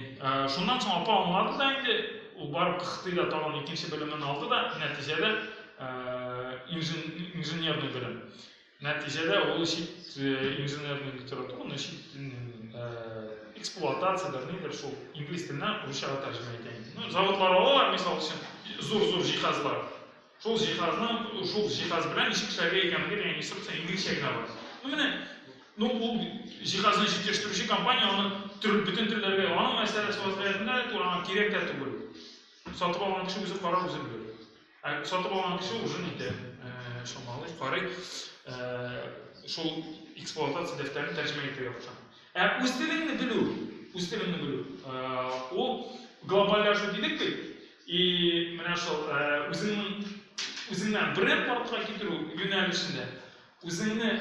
шуннан соң апа аңлады да инде, ул барып КХТИда тагын икенче белемен алды да, нәтиҗәдә инженерный белем. Нәтиҗәдә ул чит инженерный литератураны, чит эксплуатациядер, нидер шул инглиз теленнән русчага тәрҗемә итә инде. Ну, заводлар алалар, мисал өчен, зур-зур җиһазлар. Шул җиһазны, шул җиһаз белән ничек эшләргә икәнлеге дигән инструкция инглизчә генә бар. Ну, менә, ну, ул җиһазны җитештерүче компания аны төр, бөтен телләргә, аның мәсьәләсе вазгыятендә дә түгел, аңа кирәк тә түгел. Сатып алган кеше үзе карар, үзе белер. Ә сатып алган кеше уже нитә, чамалый, карый, шул эксплуатация дәфтәрен тәрҗемә итәргә куша. Ә үз телеңне белү, үз телеңне белү, ул глобальләшү дидек бит. И менә шул үзеңнең үзеңнән бренд барлыкка китерү юнәлешендә үзеңне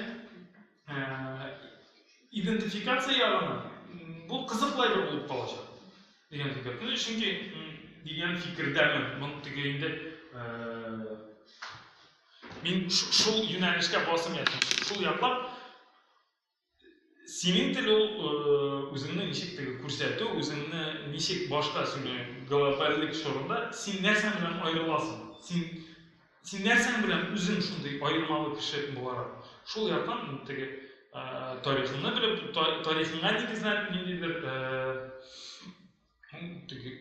идентификация ягыннан бу кызыклы әйбер булып калачак дигән фикер. Ну, чөнки дигән фикердәмен. Моны теге инде мин шул юнәлешкә басым ясыйм. Шул яклап синең тел ул үзеңне ничек теге күрсәтү, үзеңне ничек башка сөйләү глобальлек чорында син нәрсәң белән аерыласың? Син нәрсәң белән үзең шундый аермалы кеше буларак? Шул яктан теге тарихыңны белеп, тарихыңа нигезләнеп ниндидер теге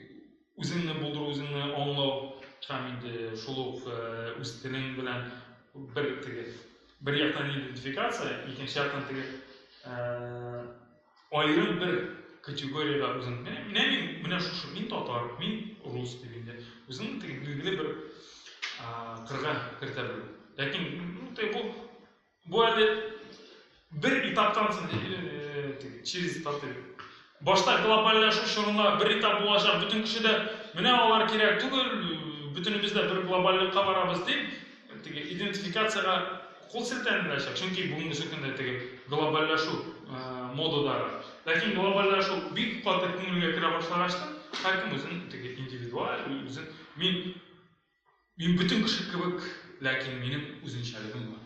үзеңне булдыру, үзеңне аңлау һәм инде шул ук үз телең белән бер теге бер яктан идентификация, икенче яктан теге аерым бер категориягә үзең менә менә мин менә шушы мин татар, мин рус дип инде үзеңне теге билгеле бер кырга кертә белү. Ләкин ну, теге бу әле бер этаптан соң теге через этап дип. Башта глобальләшү чорында бер этап булачак, бөтен кеше дә менә алар кирәк түгел, бөтенебез дә бер глобальлыкка барабыз дип, теге идентификациягә кул селтәнеләчәк. Чөнки бүгенге көндә теге глобальләшү модадагы. Ләкин глобальләшү бик каты күңелгә керә башлагач та, һәркем үзен теге индивидуаль, үзен мин бөтен кеше кебек, ләкин минем үзенчәлегем бар.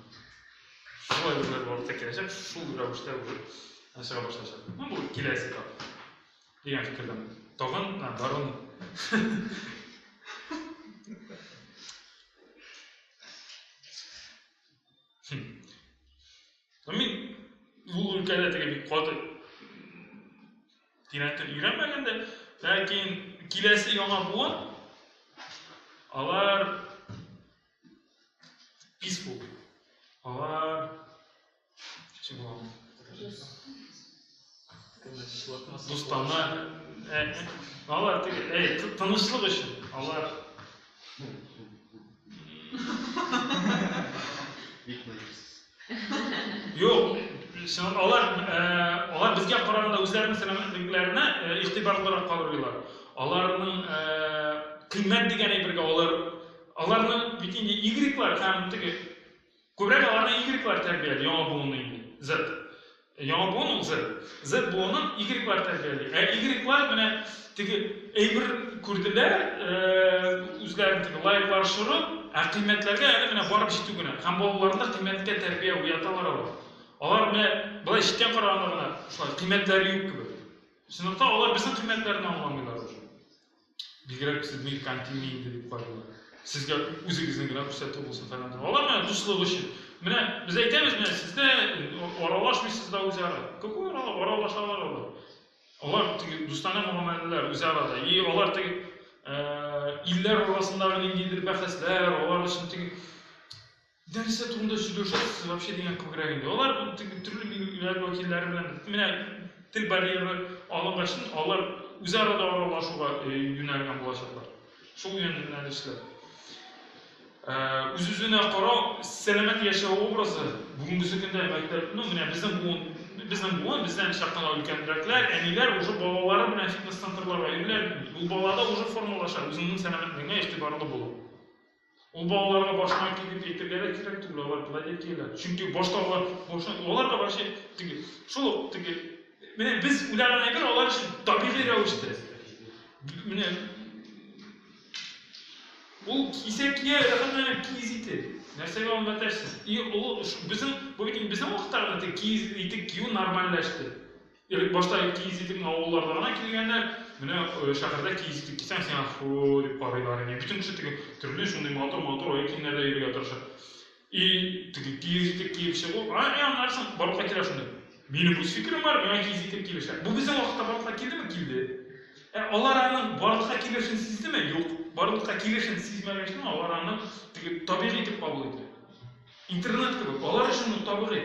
Шул әйберләр барлыкка киләчәк, шул рәвештә уже чыга башлаячак. Ну, бу киләсе этап дигән фикердән. Тагын, барон. Ну, мин ул өлкәдә теге бик каты тирәнтен өйрәнмәгән дә, ләкин киләсе яңа буын алар peaceful. Алар ничек була? Дустанә. Алар теге, тынычлык өчен. Алар Бик наивсыз. Юк, алар алар безгә караганда үзләренең сәламәтлекләренә игътибарлырак карыйлар. Аларның кыйммәт дигән әйбергә алар аларның бит инде Y-лар һәм теге күбрәк аларны Y Y-лар тәрбияли, яңа буынны инде. Z. Яңа буын ул Z. Z буынын Y-лар тәрбияли. Ә Y-лар менә теге әйбер күрделәр, үзләрен теге лайклар чоры, ә кыйммәтләргә әле менә барып җитү генә. Һәм балаларында кыйммәткә тәрбия уяталар алар. Алар менә былай читтән караганда гына шулай кыйммәтләре юк кебек. Чынлыкта алар безнең кыйммәтләрне аңламыйлар уже. Бигрәк сез меркантильный инде дип карыйлар. Сезгә үзегезне генә күрсәтү булсын фәлән. Алар менә дуслык өчен. Менә без әйтәбез, менә сездә аралашмыйсыз да үзара. Какой аралашалар алар? Алар теге дустанә мөгамәләләр үзара да. И алар теге илләр арасындагы ниндидер бәхәсләр, алар өчен теге нәрсә турында сөйләшәсез вообще дигән күбрәк инде. Алар төрле милләт вәкилләре белән менә тел барьеры алынгач, алар үзара да аралашуга юнәлгән булачаклар. Шул юнәлешләр. Үз-үзенә карау, сәламәт яшәү образы бүгенгесе көндә мәктәп, ну менә безнең буын, бездән чак кына өлкәнрәкләр, әниләр уже балалары белән фитнес-центрларга йөриләр. Ул балада уже формалаша үзеңнең сәламәтлегеңә игътибарлы булу. Ул балаларга башына ки дип әйтергә дә кирәк түгел, алар болай да кияләр. Чөнки башта алар башына, аларга вообще теге шул ук теге менә без уйлаган әйбер алар өчен табигый рәвештә. Менә ул кисә кия, рәхәтләнеп киез итек. Нәрсәгә ул мәтәшсез? И ул безнең бу бит инде безнең вакытта гына теге киез итек кию нормальләште. Элек башта киез итекне авылларда гына кигәннәр. Менә шәһәрдә киез итек кисәң, сиңа фу дип карыйлар инде. Бөтен кеше теге төрле шундый матур-матур аяк киемнәрдә йөрергә тырыша. И теге киез итек киеп чыгу, а и аннан соң барлыкка килә шундый. Минем үз фикерем бар, миңа киез итек килешә. Бу безнең вакытта барлыкка килдеме? Килде. Ә алар аның барлыкка килешен сиздеме? Юк. Барлыкка килешен сизмәгәч, алар аны теге табигый итеп кабул итә. Интернет кебек, алар өчен ул табигый.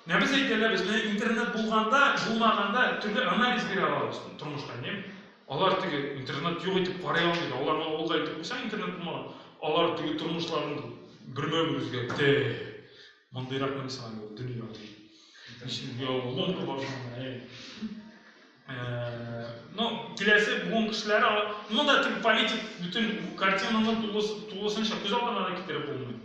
Менә без әйтәләбез, менә интернет булганда, булмаганда төрле анализ бирә алабыз тормышка, не? Алар теге интернет юк итеп карый алмый. Аларны авылга илтеп куйсаң, интернет булмаган, алар теге тормышларын бермә-бер үзгәртә. Мондыйрак нәрсә ул дөнья. Ничек ломка башлана, әй. Ну, киләсе буын кешеләре, ну да теге политик бөтен картинаны тулысынча күз алдына да китереп булмый.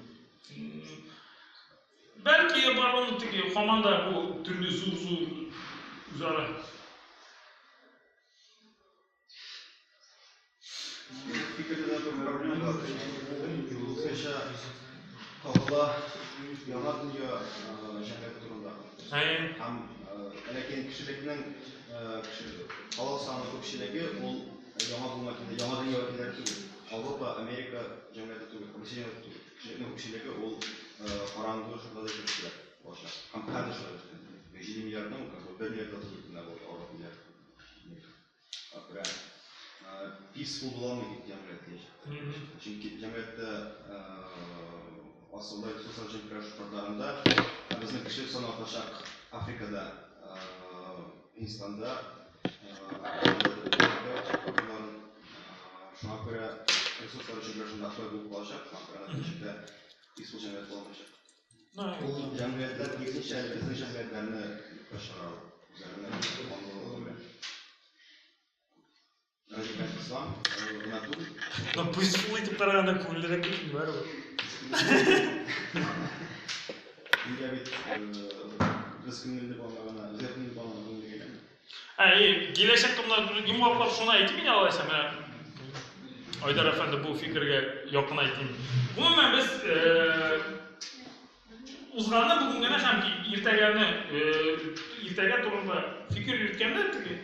Бәлки бар аны теге һаман да бу төрле зур-зур үзара. Фикердә дә бер проблема бар. Тулысынча кагыла яңа дөнья җәмгыяте турында. Һәм ләкин кешелекнең халык саны күпчелеге ул яңа буын вәкилләре, яңа дөнья вәкилләре түгел. Европа, Америка җәмгыяте түгел, Русия җәмгыяте түгел. Кешелекнең күпчелеге ул караңгы чорда да яшәүчеләр булачак. Һәм хәзер шулай үсә. 7 миллиардның как бы 1 миллиард түгел, менә бу Европа миллиард. Күрә. Peaceful була алмый бит җәмгыять киләчәктә. Чөнки җәмгыятьтә асылда ресурслар өчен көрәш шартларында безнең кешелек саны артачак Африкада, Һиндстанда, шуңа күрә ресурслар өчен көрәш шунда актуаль булып калачак, шуңа күрә киләчәктә peaceful җәмгыять була алмаячак. Ул җәмгыятьләр киресенчә әле безнең җәмгыятьләрне юкка чыгара үзләренең аңлылыгы белән. Радикаль ислам гына түгел. Но peaceful итеп караганда күңеллерәк бит инде барыбер. Нигә бит без күңелле балалар гына, безгә күңелле балалар күңелле генә. Ә, киләчәк турында йомгаклап шуны әйтим инде алайса, менә Айдар әфәнде бу фикергә якын әйтим. Гомумән без узганны бүген генә һәм иртәгәне иртәгә турында фикер йөрткәндә теге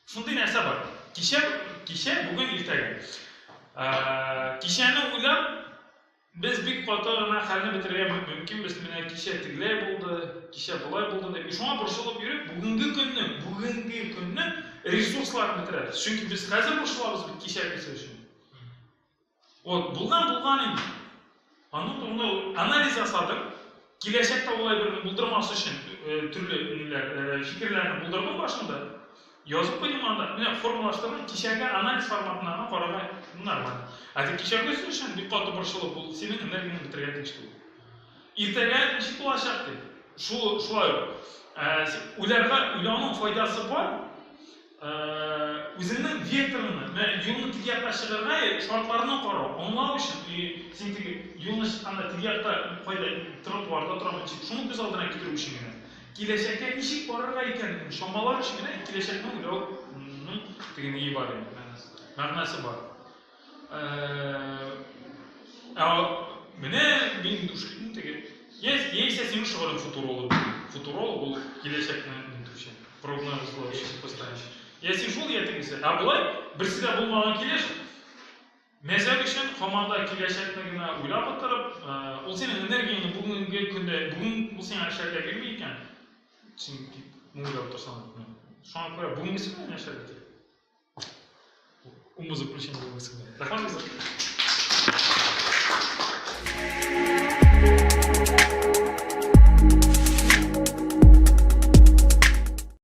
шундый нәрсә бар. Кичә, кичә, бүген, иртәгә. Кичәне уйлап, без бик каты гына хәлне бетерергә мөмкинбез. Менә кичә тегеләй булды, кичә болай булды дип. Шуңа борчылып йөреп, бүгенге көннең, бүгенге көннең ресурсларын бетерәбез. Чөнки без хәзер борчылабыз бит кичәгесе өчен. Вот, булган булган инде. Аның турында анализ ясадым. Киләчәктә улай берне булдырмас өчен төрле ниләр, фикерләрне булдырдым башында. Язып куйдым анда. Менә формалаштырдым. Кичәге анализ форматына гына карарга нормаль. Ә тик кичәге өчен бик каты борчылып, ул синең энергияңне бетерергә тиеш түгел. Иртәгә ничек булачак дип. Шул шулай ук. Уйларга, уйлауның файдасы бар. Үзеңнең векторыңны, менә юлны теге якка чыгарга шартларны карау, аңлау өчен, и син теге юлны чыкканда теге якта кайда тротуарда торамы, ничек, шуны күз алдына китерү өчен генә. Киләчәккә ничек барырга икәнен чамалар өчен генә киләчәкне уйлауның теге ние бар инде, мәгънәсе бар. Ә менә мин теге яисә синең шөгылең футуролог. Футуролог ул киләчәкне нитүче, прогнозлаучы, постоянно. Я син шул, я тегесе. Ә болай берсе дә булмаган килеш, мәзәк өчен һаман да киләчәкне генә уйлап утырып, ул синең энергияңне бүгенге көндә, бүген ул сиңа эшләргә бирми икән, син уйлап утырсаң, шуңа күрә бүгенгесе белән яшәргә кирәк. Умозаключение булсын. Рәхмәт.